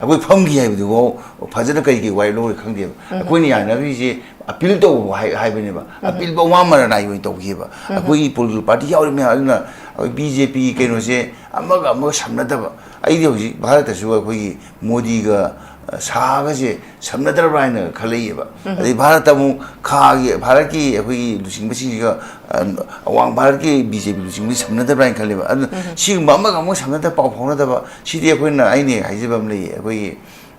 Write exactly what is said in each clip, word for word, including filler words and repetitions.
ꯑꯩꯈꯣꯏ ꯐꯝꯈꯤ ꯍꯥꯏꯕꯗꯨꯐꯥꯎ ꯐꯖꯅ ꯀꯔꯤ ꯀꯔꯤ ꯋꯥꯔꯦꯞ ꯂꯧꯔꯦ ꯈꯪꯗꯦꯕ꯫ ꯑꯩꯈꯣꯏꯅ ꯌꯥꯅꯔꯤꯁꯦ ꯑꯄꯤꯜ ꯇꯧꯕ ꯍꯥꯏ-, ꯍꯥꯏꯕꯅꯦꯕ꯫ ꯑꯄꯤꯜꯐꯥꯎ ꯃꯥ ꯃꯔꯅꯥꯏ ꯑꯣꯏꯅ ꯇꯧꯈꯤꯕ꯫ ꯑꯩꯈꯣꯏꯒꯤ ꯄꯣꯂꯤꯇꯤꯀꯦꯜ ꯄꯥꯔꯇꯤ ꯌꯥꯎꯔꯤ ꯃꯌꯥꯝ ꯑꯗꯨꯅ ꯑꯩꯈꯣꯏ ꯕꯤ ꯖꯦ ꯄꯤꯒꯤ ꯀꯩꯅꯣꯁꯦ ꯑꯃꯒ ꯑꯃꯒ ꯁꯝꯅꯗꯕ꯫ ꯑꯩꯗꯤ ꯍꯧꯖꯤꯛ ꯚꯥꯔꯠꯇꯁꯨ ꯑꯩꯈꯣꯏꯒꯤ ꯃꯣꯗꯤꯒ, ꯑ, ꯁꯥꯍꯒꯁꯦ ꯁꯝꯅꯗ꯭ꯔꯕ꯭ꯔꯥ ꯍꯥꯏꯅ ꯈꯜꯂꯛꯏꯕ꯫ ꯑꯗꯩ ꯚꯥꯔꯠꯇ ꯑꯃꯨꯛ ꯈꯥꯒꯤ, ꯚꯥꯔꯠꯀꯤ ꯑꯩꯈꯣꯏꯒꯤ ꯂꯨꯆꯤꯡꯕꯁꯤꯡꯁꯤꯒ, ꯑ, ꯑꯋꯥꯡ ꯚꯥꯔꯠꯀꯤ ꯕꯤ ꯖꯦ ꯄꯤ ꯂꯨꯆꯤꯡꯕꯁꯤ ꯁꯝꯅꯗꯕ꯭ꯔꯥ ꯍꯥꯏꯅ ꯈꯜꯂꯦꯕ꯫ ꯑꯗꯨꯅ ꯁꯤꯒꯨꯝꯕ ꯑꯃꯒ ꯑꯃꯒ ꯁꯝꯅꯗꯕ, ꯄꯥꯎ ꯐꯥꯎꯅꯗꯕ, ꯁꯤꯗꯤ ꯑꯩꯈꯣꯏꯅ, ꯑꯩꯅ ꯍꯦꯛ ꯍꯥꯏꯖꯕ ꯑꯃ ꯂꯩꯌꯦ꯫ ꯑꯩꯈꯣꯏꯒꯤ,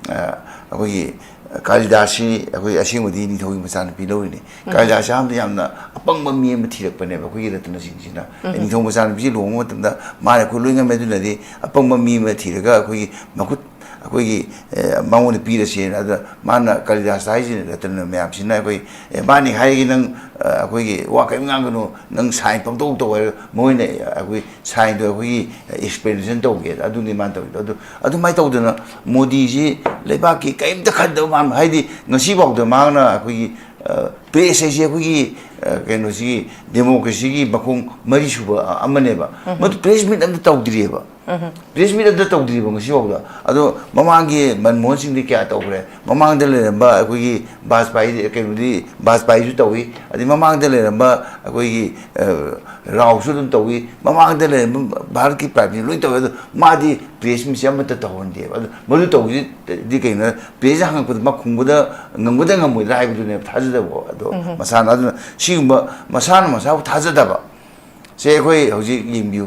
ꯑ, ꯑꯩꯈꯣꯏꯒꯤ ꯀꯥꯂꯤꯗꯥꯁꯁꯤ ꯑꯩꯈꯣꯏ ꯑꯁꯦꯡꯕꯗꯤ ꯅꯤꯡꯊꯧꯒꯤ ꯃꯆꯥꯅꯨꯄꯤ ꯂꯧꯔꯤꯅꯤ꯫ ꯀꯥꯂꯤꯗꯥꯁꯁꯤ ꯑꯍꯥꯟꯕꯗ ꯌꯥꯝꯅ ꯑꯄꯪꯕ ꯃꯤ ꯑꯃ ꯊꯤꯔꯛꯄꯅꯦꯕ ꯑꯩꯈꯣꯏꯒꯤ ꯔꯇꯅꯁꯤꯡꯁꯤꯅ꯫ ꯅꯤꯡꯊꯧ ꯃꯆꯥꯅꯨꯄꯤꯁꯤ ꯂꯨꯍꯣꯡꯕ ꯃꯇꯝꯗ ꯃꯥꯅ ꯑꯩꯈꯣꯏ ꯂꯣꯏ ꯉꯝꯃꯦ꯫ ꯑꯗꯨꯅꯗꯤ ꯑꯄꯪꯕ ꯃꯤ ꯑꯃ ꯊꯤꯔꯒ ꯑꯩꯈꯣꯏꯒꯤ ꯃꯈꯨꯠ, ꯑꯩꯈꯣꯏꯒꯤ, ꯑꯦ, ꯃꯉꯣꯟꯗ ꯄꯤꯔꯁꯦꯅ꯫ ꯑꯗ ꯃꯥꯅ ꯀꯥꯂꯤꯗꯥꯁ ꯍꯥꯏꯁꯤꯅ ꯔꯇꯅ ꯃꯌꯥꯝꯁꯤꯅ ꯑꯩꯈꯣꯏ, "ꯑꯦ, ꯃꯥꯅꯤ ꯍꯥꯏꯔꯒꯦ, ꯅꯪ, ꯑ, ꯑꯩꯈꯣꯏꯒꯤ ꯋꯥ ꯀꯔꯤꯝ ꯉꯥꯡꯒꯅꯨ, ꯅꯪ ꯁꯥꯏꯟ ꯄꯪꯇꯧ ꯇꯧ" ꯍꯥꯏꯔꯒ ꯃꯣꯏꯅ ꯑꯩꯈꯣꯏ ꯁꯥꯏꯟꯗꯣ ꯑꯩꯈꯣꯏꯒꯤ ꯑꯦꯛꯁꯄ꯭ꯂꯦꯅꯦꯁꯟ ꯇꯧꯒꯦ꯫ ꯑꯗꯨꯅꯤ ꯃꯥꯅ ꯇꯧꯔꯤꯗꯣ꯫ ꯑꯗꯨ, ꯑꯗꯨꯃꯥꯏꯅ ꯇꯧꯗꯅ ꯃꯣꯗꯤꯁꯤ ꯂꯩꯕꯥꯛꯀꯤ ꯀꯔꯤꯝꯇ ꯈꯟꯗꯕ ꯃꯥꯟꯕ, ꯍꯥꯏꯗꯤ ꯉꯁꯤꯐꯥꯎꯗ ꯃꯍꯥꯛꯅ ꯑꯩꯈꯣꯏꯒꯤ, ꯑ, ꯄ꯭ꯔꯦꯁ ꯍꯥꯏꯁꯦ ꯑꯩꯈꯣꯏꯒꯤ, ꯑ, ꯀꯩꯅꯣꯁꯤꯒꯤ ꯗꯦꯃꯣꯀ꯭ꯔꯦꯁꯤꯒꯤ ꯃꯈꯣꯡ ꯃꯔꯤ ꯁꯨꯕ, ꯑ, ꯑꯃꯅꯦꯕ꯫ ꯃꯗꯨ ꯄ꯭ꯔꯦꯁ ꯃꯤꯠ ꯑꯝꯇ ꯇꯧꯗ꯭ꯔꯤꯑꯕ꯫ ꯄ꯭ꯔꯦꯁ ꯃꯤꯠ ꯑꯝꯇ ꯇꯧꯗ꯭ꯔꯤꯕ ꯉꯁꯤꯐꯥꯎꯗ꯫ ꯑꯗꯣ ꯃꯃꯥꯡꯒꯤ ꯃꯟꯃꯣꯍꯟ ꯁꯤꯡꯗꯤ ꯀꯌꯥ ꯇꯧꯈ꯭ꯔꯦ? ꯃꯃꯥꯡꯗ ꯂꯩꯔꯝꯕ ꯑꯩꯈꯣꯏꯒꯤ ꯕꯥꯖꯄꯥꯏ, ꯀꯩꯅꯣꯗꯤ, ꯕꯥꯖꯄꯥꯏꯁꯨ ꯇꯧꯏ, ꯑꯗꯩ ꯃꯃꯥꯡꯗ ꯂꯩꯔꯝꯕ ꯑꯩꯈꯣꯏꯒꯤ, ꯑ, ꯔꯥꯎꯁꯨ ꯑꯗꯨꯝ ꯇꯧꯏ, ꯃꯃꯥꯡꯗ ꯂꯩꯔꯝꯕ ꯚꯥꯔꯠꯀꯤ ꯄ꯭ꯔꯥꯏꯝ ꯃꯤꯅꯤꯁꯇꯔ ꯂꯣꯏ ꯇꯧꯏ꯫ ꯑꯗꯣ ꯃꯥꯗꯤ ꯄ꯭ꯔꯦꯁ ꯃꯤꯠꯁꯦ ꯑꯃꯠꯇ ꯇꯧꯍꯟꯗꯦꯕ꯫ ꯑꯗꯣ ꯃꯗꯨ ꯇꯧꯕꯁꯤꯗꯤ ꯀꯩꯅꯣ, ꯄ꯭ꯔꯦꯁꯅ ꯍꯪꯉꯛꯄꯗ ꯃꯥ ꯈꯨꯝꯒꯗ ꯉꯝꯒꯗ꯭ꯔꯥ ꯉꯝꯃꯣꯏꯗ꯭ꯔꯥ ꯍꯥꯏꯕꯗꯨꯅꯦꯕ ꯊꯥꯖꯗꯕ꯫ ꯑꯗꯣ ꯃꯁꯥꯅ, ꯑꯗꯨꯅ ꯁꯤꯒꯨꯝꯕ ꯃꯁꯥꯅ ꯃꯁꯥꯕꯨ ꯊꯥꯖꯗꯕ ꯁꯦ ꯑꯩꯈꯣꯏ ꯍꯧꯖꯤꯛ ꯌꯦꯡꯕꯤꯌꯨ꯫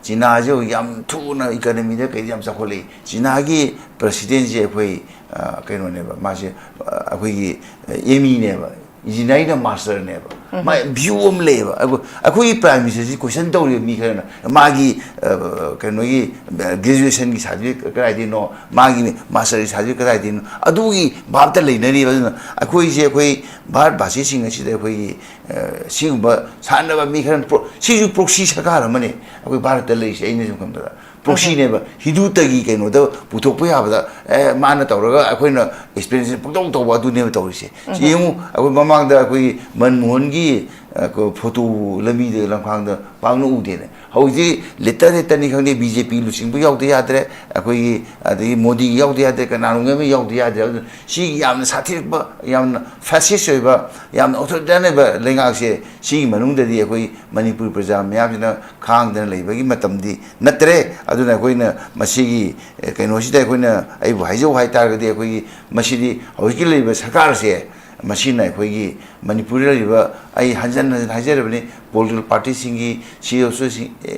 ꯆꯤꯅꯥꯁꯦ ꯍꯧꯖꯤꯛ ꯌꯥꯝ ꯊꯨꯅ ꯏꯀꯅꯃꯤꯗ ꯀꯩꯗ ꯌꯥꯝ ꯆꯥꯎꯈꯠꯂꯛꯏ꯫ ꯆꯤꯅꯥꯒꯤ ꯄ꯭ꯔꯁꯤꯗꯦꯟꯁꯦ ꯑꯩꯈꯣꯏ, ꯑ, ꯀꯩꯅꯣꯅꯦꯕ, ꯃꯥꯁꯦ, ꯑ, ꯑꯩꯈꯣꯏꯒꯤ, ꯑ, ꯑꯦꯃꯤꯅꯦꯕ, ꯏꯟꯖꯤꯅꯤꯌꯥꯔꯤꯡꯗ ꯃꯥꯁꯇꯔꯅꯦꯕ꯫ ꯃꯥ ꯚ꯭ꯌꯨ ꯑꯃ ꯂꯩꯌꯦꯕ꯫ ꯑꯩꯈꯣꯏ, ꯑꯩꯈꯣꯏꯒꯤ ꯄ꯭ꯔꯥꯏꯝ ꯃꯤꯅꯤꯁꯇꯔꯁꯤ ꯀꯣꯏꯁꯟ ꯇꯧꯔꯤꯕ ꯃꯤ ꯈꯔꯅ ꯃꯥꯒꯤ, ꯑ, ꯀꯩꯅꯣꯒꯤ, ꯑ, ꯒ꯭ꯔꯦꯖꯨꯑꯦꯁꯟꯒꯤ ꯁꯥꯔꯇꯤꯐꯤꯀꯦꯠ ꯀꯗꯥꯏꯗꯩꯅꯣ, ꯃꯥꯒꯤ ꯃꯥꯁꯇꯔꯒꯤ ꯁꯥꯔꯇꯤꯐꯤꯀꯦꯠ ꯀꯗꯥꯏꯗꯩꯅꯣ, ꯑꯗꯨꯒꯤ ꯚꯥꯞꯇ ꯂꯩꯅꯔꯤꯕ꯫ ꯑꯗꯨꯅ ꯑꯩꯈꯣꯏꯁꯦ, ꯑꯩꯈꯣꯏ ꯚꯥꯔꯠ ꯚꯥꯁꯤꯁꯤꯡ ꯑꯁꯤꯗ ꯑꯩꯈꯣꯏꯒꯤ, ꯑ, ꯁꯤꯒꯨꯝꯕ ꯁꯥꯟꯅꯕ ꯃꯤ ꯈꯔꯅ ꯄ꯭ꯔꯣ-, ꯁꯤꯁꯨ ꯄ꯭ꯔꯣꯛꯁꯤ ꯁꯔꯀꯥꯔ ꯑꯃꯅꯤ꯫ ꯑꯩꯈꯣꯏ ꯚꯥꯔꯠꯇ ꯂꯩꯔꯤꯁꯦ ꯑꯩꯅ ꯁꯨꯝ ꯈꯟꯕꯗ ꯄ꯭ꯔꯣꯛꯁꯤꯅꯦꯕ꯫ ꯍꯤꯟꯗꯨꯇꯒꯤ ꯀꯩꯅꯣꯗ ꯄꯨꯊꯣꯛꯄ ꯌꯥꯕꯗ, ꯑꯦ, ꯃꯥꯅ ꯇꯧꯔꯒ ꯑꯩꯈꯣꯏꯅ ꯑꯦꯛꯁꯄ꯭ꯂꯦꯅꯦꯁꯟ ꯄꯪꯇꯧ ꯇꯧꯕ ꯑꯗꯨꯅꯦꯕ ꯇꯧꯔꯤꯁꯦ꯫ ꯁꯤ ꯌꯦꯡꯉꯨ, ꯑꯩꯈꯣꯏ ꯃꯃꯥꯡꯗ ꯑꯩꯈꯣꯏꯒꯤ ꯃꯟꯃꯣꯍꯟꯒꯤ, ꯑ, ꯀ-, ꯐꯣꯇꯣ ꯂꯝꯕꯤꯗ ꯂꯝꯈꯥꯡꯗ ꯄꯥꯛꯅ ꯎꯗꯦꯅꯦ꯫ ꯍꯧꯖꯤꯛ ꯂꯤꯇꯔ ꯂꯤꯇꯔꯅꯤ ꯈꯪꯗꯦ, ꯕꯤ ꯖꯦ ꯄꯤ ꯂꯨꯆꯤꯡꯕ ꯌꯥꯎꯗ ꯌꯥꯗ꯭ꯔꯦ, ꯑꯩꯈꯣꯏꯒꯤ ꯑꯗꯒꯤ ꯃꯣꯗꯤ ꯌꯥꯎꯗ ꯌꯥꯗ꯭ꯔꯦ, ꯀꯅꯥꯅꯣꯝ ꯑꯃ ꯌꯥꯎꯗ ꯌꯥꯗ꯭ꯔꯦ꯫ ꯑꯗꯨꯅ ꯁꯤꯒꯤ ꯌꯥꯝꯅ ꯁꯥꯊꯤꯔꯛꯄ, ꯌꯥꯝꯅ ꯐꯦꯁꯤꯁ ꯑꯣꯏꯕ, ꯌꯥꯝꯅ ꯑꯣꯊꯣꯔꯤꯇꯦꯔꯤꯌꯟ ꯑꯣꯏꯕ ꯂꯩꯉꯥꯛꯁꯦ, ꯁꯤꯒꯤ ꯃꯅꯨꯡꯗꯗꯤ ꯑꯩꯈꯣꯏ ꯃꯅꯤꯄꯨꯔ ꯄ꯭ꯔꯖꯥ ꯃꯌꯥꯝꯁꯤꯅ ꯈꯥꯡꯗꯅ ꯂꯩꯕꯒꯤ ꯃꯇꯝꯗꯤ ꯅꯠꯇ꯭ꯔꯦ꯫ ꯑꯗꯨꯅ ꯑꯩꯈꯣꯏꯅ ꯃꯁꯤꯒꯤ, ꯑꯦ, ꯀꯩꯅꯣꯁꯤꯗ ꯑꯩꯈꯣꯏꯅ, ꯑꯩꯕꯨ ꯍꯥꯏꯖꯧ ꯍꯥꯏꯇꯥꯔꯒꯗꯤ, ꯑꯩꯈꯣꯏꯒꯤ ꯃꯁꯤꯗꯤ ꯍꯧꯖꯤꯛꯀꯤ ꯂꯩꯔꯤꯕ ꯁꯔꯀꯥꯔꯁꯦ, ꯃꯁꯤꯅ ꯑꯩꯈꯣꯏꯒꯤ ꯃꯅꯤꯄꯨꯔꯗ ꯂꯩꯔꯤꯕ, ꯑꯩ ꯍꯟꯖꯟ ꯍꯟꯖꯟ ꯍꯥꯏꯖꯔꯕꯅꯤ, ꯄꯣꯂꯤꯇꯤꯀꯦꯜ ꯄꯥꯔꯇꯤꯁꯤꯡꯒꯤ, ꯁꯤ ꯑꯦꯜ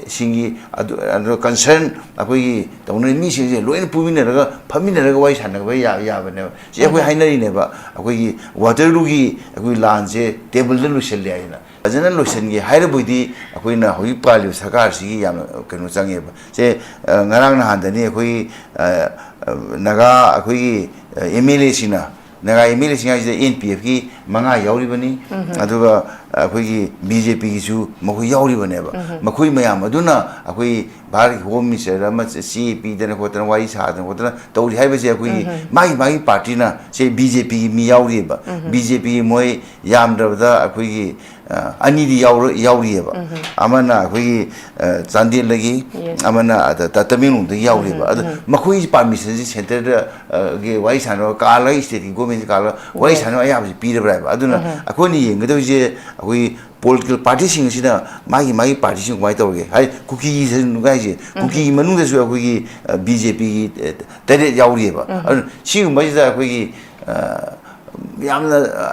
ꯁꯤꯡꯒꯤ, ꯑꯗꯨ, ꯑꯗꯨꯒ ꯀꯟꯁꯔꯟ ꯑꯩꯈꯣꯏꯒꯤ ꯇꯧꯅꯔꯤ ꯃꯤꯁꯤꯡꯁꯦ ꯂꯣꯏꯅ ꯄꯨꯃꯤꯟꯅꯔꯒ, ꯐꯝꯃꯤꯟꯅꯔꯒ ꯋꯥꯔꯤ ꯁꯥꯟꯅꯕ ꯌꯥ-, ꯌꯥꯕꯅꯦꯕ꯫ ꯁꯤ ꯑꯩꯈꯣꯏ ꯎꯝ꯫ ꯍꯥꯏꯅꯔꯤꯅꯦꯕ, ꯑꯩꯈꯣꯏꯒꯤ ꯋꯥꯇꯔꯂꯨꯒꯤ ꯑꯩꯈꯣꯏ ꯂꯥꯟꯁꯦ ꯇꯦꯕꯜꯗ ꯂꯣꯏꯁꯤꯜꯂꯦ ꯍꯥꯏꯅ꯫ ꯐꯖꯅ ꯂꯣꯏꯁꯤꯟꯒꯦ ꯍꯥꯏꯔꯕꯣꯏꯗꯤ ꯑꯩꯈꯣꯏꯅ ꯍꯧꯖꯤꯛ ꯄꯥꯜꯂꯤꯕ ꯁꯔꯀꯥꯔꯁꯤꯒꯤ ꯌꯥꯝꯅ ꯀꯩꯅꯣ ꯆꯪꯉꯦꯕ꯫ ꯁꯦ, ꯑ, ꯉꯔꯥꯡ ꯅꯍꯥꯟꯗꯅꯤ ꯑꯩꯈꯣꯏ, ꯑ, ꯑ, ꯅꯥꯒꯥ ꯑꯩꯈꯣꯏꯒꯤ, ꯑ, ꯑꯦꯝ ꯑꯦꯜ ꯑꯦꯁꯤꯡꯅ, ꯅꯥꯒꯥ ꯑꯦꯝ ꯑꯦꯜ ꯑꯦꯁꯤꯡ ꯍꯥꯏꯁꯤꯗ ꯑꯦꯟ ꯄꯤ ꯑꯦꯐꯀꯤ ꯃꯉꯥ ꯌꯥꯎꯔꯤꯕꯅꯤ, ꯎꯝ꯫ ꯑꯗꯨꯒ ꯑꯩꯈꯣꯏꯒꯤ ꯕꯤ ꯖꯦ ꯄꯤꯒꯤꯁꯨ ꯃꯈꯣꯏ ꯌꯥꯎꯔꯤꯕꯅꯦꯕ꯫ ꯎꯝ꯫ ꯃꯈꯣꯏ ꯃꯌꯥꯝ ꯑꯗꯨꯅ ꯑꯩꯈꯣꯏ ꯚꯥꯔꯠꯀꯤ ꯍꯣꯝ ꯃꯤꯅꯤꯁꯇꯔꯗ ꯑꯃ ꯆꯦ ꯄꯤꯗꯅ ꯈꯣꯠꯇꯅ ꯋꯥꯔꯤ ꯁꯥꯗꯅ ꯈꯣꯠꯇꯅ ꯇꯧꯔꯤ ꯍꯥꯏꯕꯁꯦ ꯑꯩꯈꯣꯏꯒꯤ ꯎꯝ꯫ ꯃꯥꯒꯤ ꯃꯥꯒꯤ ꯄꯥꯔꯇꯤꯅ, ꯁꯦ ꯕꯤ ꯖꯦ ꯄꯤꯒꯤ ꯃꯤ ꯌꯥꯎꯔꯤꯕ, ꯎꯝ꯫ ꯕꯤ ꯖꯦ ꯄꯤꯒꯤ ꯃꯣꯏ ꯌꯥꯝꯗ꯭ꯔꯕꯗ ꯑꯩꯈꯣꯏꯒꯤ ꯑ, ꯑꯅꯤꯗꯤ ꯌꯥꯎꯔ-, ꯌꯥꯎꯔꯤꯑꯕ꯫ ꯎꯝ꯫ ꯑꯃꯅ ꯑꯩꯈꯣꯏꯒꯤ, ꯑ, ꯆꯥꯟꯗꯦꯜꯗꯒꯤ, Yes꯫ ꯑꯃꯅ ꯑꯗ ꯇ-, ꯇꯃꯦꯡꯂꯣꯡꯗꯒꯤ ꯌꯥꯎꯔꯤꯕ꯫ ꯎꯝ, ꯑꯗꯨ ꯎꯝ꯫ ꯃꯈꯣꯏꯒꯤ ꯄꯥꯔꯃꯤꯁꯟꯁꯤ ꯁꯦꯟꯇꯔꯗ, ꯑ, ꯒꯤ ꯋꯥꯔꯤ ꯁꯥꯟꯅꯕ ꯀꯥꯜꯂꯒ, ꯁ꯭ꯇꯦꯠꯀꯤ ꯒꯣꯔꯃꯦꯟꯁꯤ ꯀꯥꯜꯂꯒ ꯋꯥꯔꯤ Yes꯫ ꯁꯥꯟꯅꯕ ꯑꯌꯥꯕꯁꯤ ꯄꯤꯔꯕ꯭ꯔꯥ ꯍꯥꯏꯕ꯫ ꯑꯗꯨꯅ ꯎꯝ꯫ ꯑꯩꯈꯣꯏꯅ ꯌꯦꯡꯒꯗꯧꯔꯤꯁꯦ ꯑꯩꯈꯣꯏꯒꯤ ꯄꯣꯂꯤꯇꯤꯀꯦꯜ ꯄꯥꯔꯇꯤꯁꯤꯡ ꯑꯁꯤꯅ ꯃꯥꯒꯤ ꯃꯥꯒꯤ ꯄꯥꯔꯇꯤꯁꯤꯡ ꯀꯃꯥꯏꯅ ꯇꯧꯔꯒꯦ? ꯍꯥꯏ, ꯀꯨꯀꯤꯒꯤ ꯁꯦ-, ꯍꯥꯏꯁꯦ, ꯎꯝ꯫ ꯀꯨꯀꯤꯒꯤ ꯃꯅꯨꯡꯗꯁꯨ ꯑꯩꯈꯣꯏꯒꯤ, ꯑ, ꯕꯤ ꯖꯦ ꯄꯤꯒꯤ, ꯑ, ꯇꯔꯦꯠ ꯌꯥꯎꯔꯤꯑꯕ꯫ ꯎꯝ꯫ ꯑꯗꯨꯅ ꯁꯤꯒꯨꯝꯕꯁꯤꯗ ꯑꯩꯈꯣꯏꯒꯤ, ꯑ, ꯌꯥꯝꯅ, ꯑ,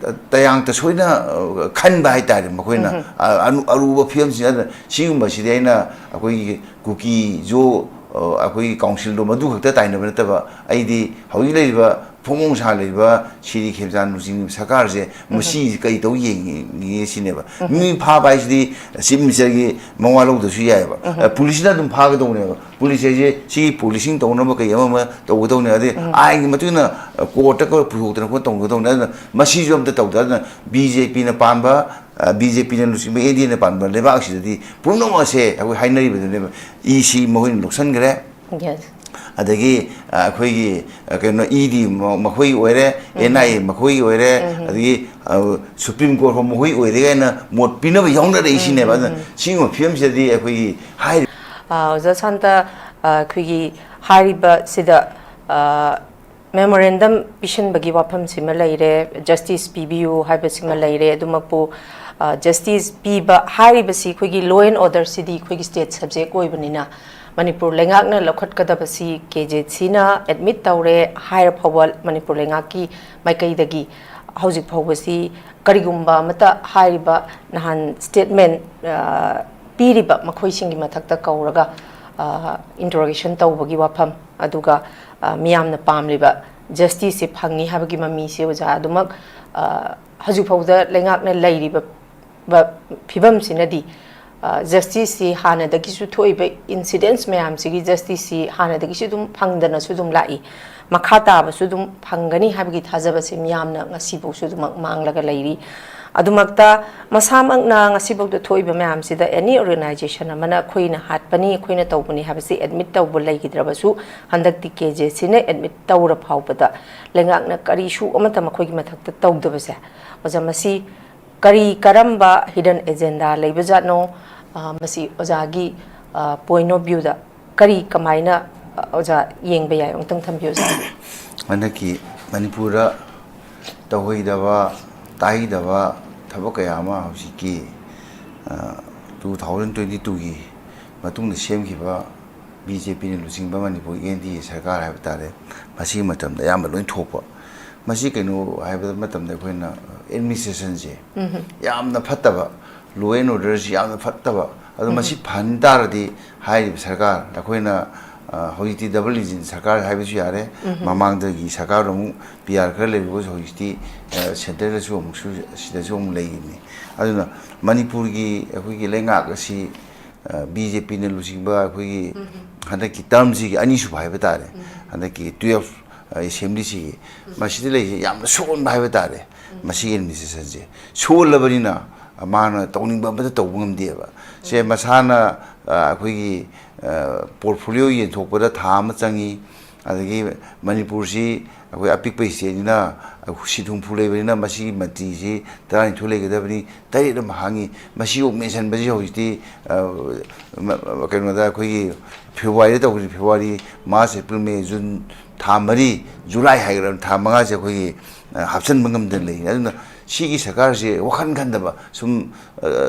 ꯑ, ꯇꯌꯥꯡ ꯇꯁꯣꯏꯅ, ꯑ, ꯈꯟꯕ ꯍꯥꯏꯇꯥꯔꯦ ꯃꯈꯣꯏꯅ꯫ ꯎꯝ꯫ ꯑ-, ꯑꯔꯨ-, ꯑꯔꯨꯕ ꯐꯤꯕꯝꯁꯤꯡ ꯑꯗꯨꯅ ꯁꯤꯒꯨꯝꯕꯁꯤꯗꯤ ꯑꯩꯅ ꯑꯩꯈꯣꯏꯒꯤ ꯀꯨꯀꯤꯁꯨ, ꯑ, ꯑꯩꯈꯣꯏꯒꯤ ꯀꯥꯎꯟꯁꯤꯜꯗꯣ ꯃꯗꯨ ꯈꯛꯇ ꯇꯥꯏꯅꯕ ꯅꯠꯇꯕ, ꯑꯩꯗꯤ ꯍꯧꯖꯤꯛ ꯂꯩꯔꯤꯕ ꯐꯣꯡ ꯐꯣꯡ ꯁꯥ ꯂꯩꯔꯤꯕ ꯁꯤꯔꯤ ꯈꯦꯝꯆꯥꯟ ꯂꯨꯆꯤꯡꯕ ꯁꯔꯀꯥꯔꯁꯦ ꯎꯝ꯫ ꯃꯁꯤ ꯀꯔꯤ ꯇꯧ ꯌꯦꯡꯉꯤ ꯁꯤꯅꯦꯕ꯫ ꯎꯝ꯫ ꯃꯤ ꯐꯥꯕ ꯍꯥꯏꯁꯤꯗꯤ ꯆꯤꯐ ꯃꯤꯅꯤꯁꯇꯔꯒꯤ ꯃꯋꯥ ꯂꯧꯗ꯭ꯔꯁꯨ ꯌꯥꯏꯑꯕ꯫ ꯎꯝ꯫ ꯑ, ꯄꯨꯂꯤꯁꯅ ꯑꯗꯨꯝ ꯐꯥꯒꯗꯧꯅꯦꯕ꯫ ꯄꯨꯂꯤꯁ ꯍꯥꯏꯁꯦ ꯁꯤꯒꯤ ꯄꯣꯂꯤꯁꯤꯡ ꯇꯧꯅꯕ ꯀꯩ ꯑꯃ ꯑꯃ ꯇꯧꯒꯗꯧꯅꯦ꯫ ꯑꯗꯩ ꯎꯝ꯫ ꯑꯥꯏꯟꯒꯤ ꯃꯇꯨꯡ ꯏꯟꯅ, ꯑ, ꯀꯣꯔꯠꯇ ꯈꯔ ꯄꯨꯊꯣꯛꯇꯅ ꯈꯣꯠꯇꯅ ꯇꯧꯒꯗꯧꯅꯦ꯫ ꯑꯗꯨꯅ ꯃꯁꯤꯁꯨ ꯑꯝꯇ ꯇꯧꯗ꯫ ꯑꯗꯨꯅ ꯕꯤ ꯖꯦ ꯄꯤꯅ ꯄꯥꯟꯕ, ꯑ, ꯕꯤ ꯖꯦ ꯄꯤꯅ ꯂꯨꯆꯤꯡꯕ ꯑꯦꯟ ꯗꯤ ꯑꯦꯅ ꯄꯥꯟꯕ ꯂꯩꯕꯥꯛ ꯑꯁꯤꯗꯗꯤ ꯄꯨꯝꯅꯃꯛ ꯑꯁꯦ ꯑꯩꯈꯣꯏ ꯍꯥꯏꯅꯔꯤꯕꯗꯨꯅꯦꯕ꯫ ꯏ ꯁꯤ ꯃꯈꯣꯏꯅ ꯂꯧꯁꯤꯟꯈ꯭ꯔꯦ꯫ Yes꯫ ꯑꯗꯒꯤ ꯑ, ꯑꯩꯈꯣꯏꯒꯤ ꯑ, ꯀꯩꯅꯣ ꯏ ꯗꯤ ꯃꯈꯣꯏꯒꯤ ꯑꯣꯏꯔꯦ, ꯑꯦꯟ ꯑꯥꯏ ꯑꯦ ꯃꯈꯣꯏꯒꯤ ꯑꯣꯏꯔꯦ, ꯑꯗꯒꯤ ꯁꯨꯄ꯭ꯔꯤꯝ ꯀꯣꯔꯠ ꯐꯥꯎ ꯃꯈꯣꯏ ꯑꯣꯏꯔꯦ ꯀꯥꯏꯅ ꯃꯣꯠ ꯄꯤꯅꯕ ꯌꯥꯎꯅꯔꯛꯏꯁꯤꯅꯦꯕ꯫ ꯑꯗꯨꯅ ꯁꯤꯒꯨꯝꯕ ꯐꯤꯕꯝꯁꯤꯗꯗꯤ ꯑꯩꯈꯣꯏꯒꯤ ꯍꯥꯏꯔꯤꯕ ꯑ, ꯑꯣꯖꯥ ꯁꯥꯟꯇ, ꯑ, ꯑꯩꯈꯣꯏꯒꯤ ꯍꯥꯏꯔꯤꯕꯁꯤꯗ, ꯑ, ꯃꯦꯃꯣꯔꯦꯟꯗꯝ ꯄꯤꯁꯤꯟꯕꯒꯤ ꯋꯥꯐꯝꯁꯤꯃ ꯂꯩꯔꯦ, ꯖꯁꯇꯤꯁ ꯄꯤꯕꯤꯌꯨ ꯍꯥꯏꯕꯁꯤꯃ ꯂꯩꯔꯦ꯫ ꯑꯗꯨꯃꯛꯄꯨ, ꯑ, ꯖꯁꯇꯤꯁ ꯄꯤꯕ ꯍꯥꯏꯔꯤꯕꯁꯤ ꯑꯩꯈꯣꯏꯒꯤ ꯂꯣ ꯑꯦꯟ ꯑꯣꯔꯗꯔꯁꯤꯗꯤ ꯑꯩꯈꯣꯏꯒꯤ ꯁ꯭ꯇꯦꯠ ꯁꯕꯖꯦꯛ ꯑꯣꯏꯕꯅꯤꯅ, ꯃꯅꯤꯄꯨꯔ ꯂꯩꯉꯥꯛꯅ ꯂꯧꯈꯠꯀꯗꯕꯁꯤ ꯀꯦ ꯖꯦ ꯁꯤꯅ ꯑꯦꯗꯃꯤꯠ ꯇꯧꯔꯦ ꯍꯥꯏꯔ ꯐꯥꯎꯕ ꯃꯅꯤꯄꯨꯔ ꯂꯩꯉꯥꯛꯀꯤ ꯃꯥꯏꯀꯩꯗꯒꯤ ꯍꯧꯖꯤꯛ ꯐꯥꯎꯕꯁꯤ ꯀꯔꯤꯒꯨꯝꯕ ꯑꯃꯠꯇ ꯍꯥꯏꯔꯤꯕ ꯅꯍꯥꯟ ꯁ꯭ꯇꯦꯠꯃꯦꯟ, ꯑ, ꯄꯤꯔꯤꯕ ꯃꯈꯣꯏꯁꯤꯡꯒꯤ ꯃꯊꯛꯇ ꯀꯧꯔꯒ, ꯑ, ꯏꯟꯇꯔꯣꯒꯦꯁꯟ ꯇꯧꯕꯒꯤ ꯋꯥꯐꯝ, ꯑꯗꯨꯒ, ꯑ, ꯃꯤꯌꯥꯝꯅ ꯄꯥꯝꯂꯤꯕ ꯖꯁꯇꯤꯁꯁꯤ ꯐꯪꯉꯤ ꯍꯥꯏꯕꯒꯤ ꯃꯃꯤꯁꯤ ꯑꯣꯖꯥ ꯑꯗꯨꯃꯛ, ꯑ, ꯍꯧꯖꯤꯛ ꯐꯥꯎꯕꯗ ꯂꯩꯉꯥꯛꯅ ꯂꯩꯔꯤꯕ ꯕ-, ꯐꯤꯕꯝꯁꯤꯅꯗꯤ, ꯑ, ꯖꯁꯇꯤꯁꯁꯤ ꯍꯥꯟꯅꯗꯒꯤꯁꯨ ꯊꯣꯛꯏꯕ ꯏꯟꯁꯤꯗꯦꯟꯁ ꯃꯌꯥꯝꯁꯤꯒꯤ ꯖꯁꯇꯤꯁꯁꯤ ꯍꯥꯟꯅꯗꯒꯤꯁꯨ ꯑꯗꯨꯝ ꯐꯪꯗꯅꯁꯨ ꯑꯗꯨꯝ ꯂꯥꯛꯏ꯫ ꯃꯈꯥ ꯇꯥꯕꯁꯨ ꯑꯗꯨꯝ ꯐꯪꯒꯅꯤ ꯍꯥꯏꯕꯒꯤ ꯊꯥꯖꯕꯁꯦ ꯃꯤꯌꯥꯝꯅ ꯉꯁꯤꯐꯥꯎꯁꯨ ꯑꯗꯨꯃꯛ ꯃꯥꯡꯂꯒ ꯂꯩꯔꯤ꯫ ꯑꯗꯨꯃꯛꯇ ꯃꯁꯥꯃꯛꯅ ꯉꯁꯤꯐꯥꯎꯗ ꯊꯣꯛꯏꯕ ꯃꯌꯥꯝꯁꯤꯗ ꯑꯦꯅꯤ ꯑꯣꯔꯒꯅꯥꯏꯖꯦꯁꯟ ꯑꯃꯅ ꯑꯩꯈꯣꯏꯅ ꯍꯥꯠꯄꯅꯤ, ꯑꯩꯈꯣꯏꯅ ꯇꯧꯕꯅꯤ ꯍꯥꯏꯕꯁꯤ ꯑꯦꯗꯃꯤꯠ ꯇꯧꯕ ꯂꯩꯈꯤꯗ꯭ꯔꯕꯁꯨ, ꯍꯟꯗꯛꯇꯤ ꯀꯦ ꯖꯦ ꯁꯤꯅ ꯑꯦꯗꯃꯤꯠ ꯇꯧꯔ ꯐꯥꯎꯕꯗ ꯂꯩꯉꯥꯛꯅ ꯀꯔꯤꯁꯨ ꯑꯃꯠꯇ ꯃꯈꯣꯏꯒꯤ ꯃꯊꯛꯇ ꯇꯧꯗꯕꯁꯦ, ꯑꯣꯖꯥ, ꯃꯁꯤ ꯀꯔꯤ ꯀꯔꯝꯕ ꯍꯤꯗꯟ ꯑꯦꯖꯦꯟꯗꯥ ꯂꯩꯕꯖꯥꯠꯅꯣ? ꯑ, ꯃꯁꯤ ꯑꯣꯖꯥꯒꯤ, ꯑ, ꯄꯣꯏꯟ ꯑꯣꯐ ꯚ꯭ꯌꯨꯗ ꯀꯔꯤ ꯀꯃꯥꯏꯅ, ꯑ, ꯑꯣꯖꯥ ꯌꯦꯡꯕ ꯌꯥꯏ? ꯑꯃꯨꯛꯇꯪ ꯊꯝꯕꯤꯌꯨ, ꯑꯣꯖꯥ꯫ ꯍꯟꯗꯛꯀꯤ ꯃꯅꯤꯄꯨꯔꯗ ꯇꯧꯍꯩꯗꯕ, ꯇꯥꯍꯩꯗꯕ ꯊꯕꯛ ꯀꯌꯥ ꯑꯃ ꯍꯧꯖꯤꯛꯀꯤ, ꯑ, ꯇꯨ ꯊꯥꯎꯖꯟ ꯇ꯭ꯋꯦꯟꯇꯤ ꯇꯨꯒꯤ ꯃꯇꯨꯡꯗ ꯁꯦꯝꯈꯤꯕ ꯕꯤ ꯖꯦ ꯄꯤꯅ ꯂꯨꯆꯤꯡꯕ ꯃꯅꯤꯄꯨꯔ ꯑꯦꯟ ꯗꯤ ꯑꯦ ꯁꯔꯀꯥꯔ ꯍꯥꯏꯕ ꯇꯥꯔꯦ, ꯃꯁꯤꯒꯤ ꯃꯇꯝꯗ ꯑꯌꯥꯝꯕ ꯂꯣꯏ ꯊꯣꯛꯄ꯫ ꯃꯁꯤ ꯀꯩꯅꯣ ꯍꯥꯏꯕ ꯃꯇꯝꯗ ꯑꯩꯈꯣꯏꯅ ꯑꯦꯗꯃꯤꯅꯤꯁꯇ꯭ꯔꯦꯁꯟꯁꯦ ꯌꯥꯝꯅ ꯐꯠꯇꯕ, ꯂꯣ ꯑꯦꯟ ꯑꯣꯔꯗꯔꯁꯤ ꯌꯥꯝꯅ ꯐꯠꯇꯕ꯫ ꯑꯗꯣ ꯃꯁꯤ ꯐꯍꯟ ꯇꯥꯔꯗꯤ ꯍꯥꯏꯔꯤꯕ ꯁꯔꯀꯥꯔ ꯑꯩꯈꯣꯏꯅ, ꯑ, ꯍꯧꯖꯤꯛꯇꯤ ꯗꯕꯜ ꯏꯟꯖꯤꯟ ꯁꯔꯀꯥꯔ ꯍꯥꯏꯕꯁꯨ ꯌꯥꯔꯦ꯫ ꯃꯃꯥꯡꯗꯒꯤ ꯁꯔꯀꯥꯔ ꯑꯃꯨꯛ ꯄꯤ ꯑꯥꯔ ꯈꯔ ꯂꯩꯔꯨꯕꯁꯨ ꯍꯧꯖꯤꯛꯇꯤ, ꯑ, ꯁꯦꯟꯇꯔꯗꯁꯨ ꯑꯃꯨꯛꯁꯨ ꯁꯤꯗꯁꯨ ꯑꯃꯨꯛ ꯂꯩꯔꯤꯕꯅꯤ꯫ ꯑꯗꯨꯅ ꯃꯅꯤꯄꯨꯔꯒꯤ ꯑꯩꯈꯣꯏꯒꯤ ꯂꯩꯉꯥꯛ ꯑꯁꯤ, ꯑ, ꯕꯤ ꯖꯦ ꯄꯤꯅ ꯂꯨꯆꯤꯡꯕ ꯑꯩꯈꯣꯏꯒꯤ ꯍꯟꯗꯛꯀꯤ ꯇꯔꯝꯁꯤꯒꯤ ꯑꯅꯤꯁꯨꯕ ꯍꯥꯏꯕ ꯇꯥꯔꯦ, ꯍꯟꯗꯛꯀꯤ ꯇꯨꯌꯦꯜꯐ ꯑꯦꯁꯦꯝꯕ꯭ꯂꯤꯁꯤꯒꯤ, ꯃꯁꯤꯗ ꯂꯩꯔꯤꯁꯦ ꯌꯥꯝꯅ ꯁꯣꯟꯕ ꯍꯥꯏꯕ ꯇꯥꯔꯦ꯫ ꯃꯁꯤꯒꯤ ꯑꯦꯗꯃꯤꯅꯤꯁꯇ꯭ꯔꯦꯁꯟꯁꯦ ꯁꯣꯜꯂꯕꯅꯤꯅ ꯃꯥꯅ ꯇꯧꯅꯤꯡꯕ ꯑꯃꯠꯇ ꯇꯧꯕ ꯉꯝꯗꯦꯕ꯫ ꯁꯦ ꯃꯁꯥꯅ, ꯑ, ꯑꯩꯈꯣꯏꯒꯤ ꯄꯣꯔꯠꯐꯣꯂꯤꯑꯣ ꯌꯦꯟꯊꯣꯛꯄꯗ ꯊꯥ ꯑꯃ ꯆꯪꯉꯤ꯫ ꯑꯗꯒꯤ ꯃꯅꯤꯄꯨꯔꯁꯤ ꯑꯩꯈꯣꯏ ꯑꯄꯤꯛꯄ ꯏꯁꯇꯦꯠꯅꯤꯅ ꯁꯤꯠ ꯍꯨꯝꯐꯨ ꯂꯩꯕꯅꯤꯅ ꯃꯁꯤꯒꯤ ꯃꯟꯇ꯭ꯔꯤꯁꯤ ꯇꯔꯥꯅꯤꯊꯣꯏ ꯂꯩꯒꯗꯕꯅꯤ, ꯇꯔꯦꯠ ꯑꯃ ꯍꯥꯡꯉꯤ꯫ ꯃꯁꯤꯕꯨ ꯃꯦꯟꯁꯟꯕꯁꯤ ꯍꯧꯖꯤꯛꯇꯤ ꯀꯩꯅꯣꯗ ꯑꯩꯈꯣꯏꯒꯤ ꯐꯦꯕ꯭ꯔꯨꯋꯥꯔꯤꯗ ꯇꯧꯕꯁꯤ, ꯐꯦꯕ꯭ꯔꯨꯋꯥꯔꯤ, ꯃꯥꯔꯆ, ꯑꯦꯄ꯭ꯔꯤꯜ, ꯃꯦ, ꯖꯨꯟ, ꯊꯥ ꯃꯔꯤ, ꯖꯨꯂꯥꯏ ꯍꯥꯏꯒꯗ꯭ꯔꯥ, ꯊꯥ ꯃꯉꯥꯁꯦ ꯑꯩꯈꯣꯏꯒꯤ ꯍꯥꯞꯆꯤꯟꯕ ꯉꯝꯗꯅ ꯂꯩꯔꯤ꯫ ꯑꯗꯨꯅ ꯁꯤꯒꯤ ꯁꯔꯀꯥꯔꯁꯦ ꯋꯥꯈꯜ ꯈꯟꯗꯕ, ꯁꯨꯝ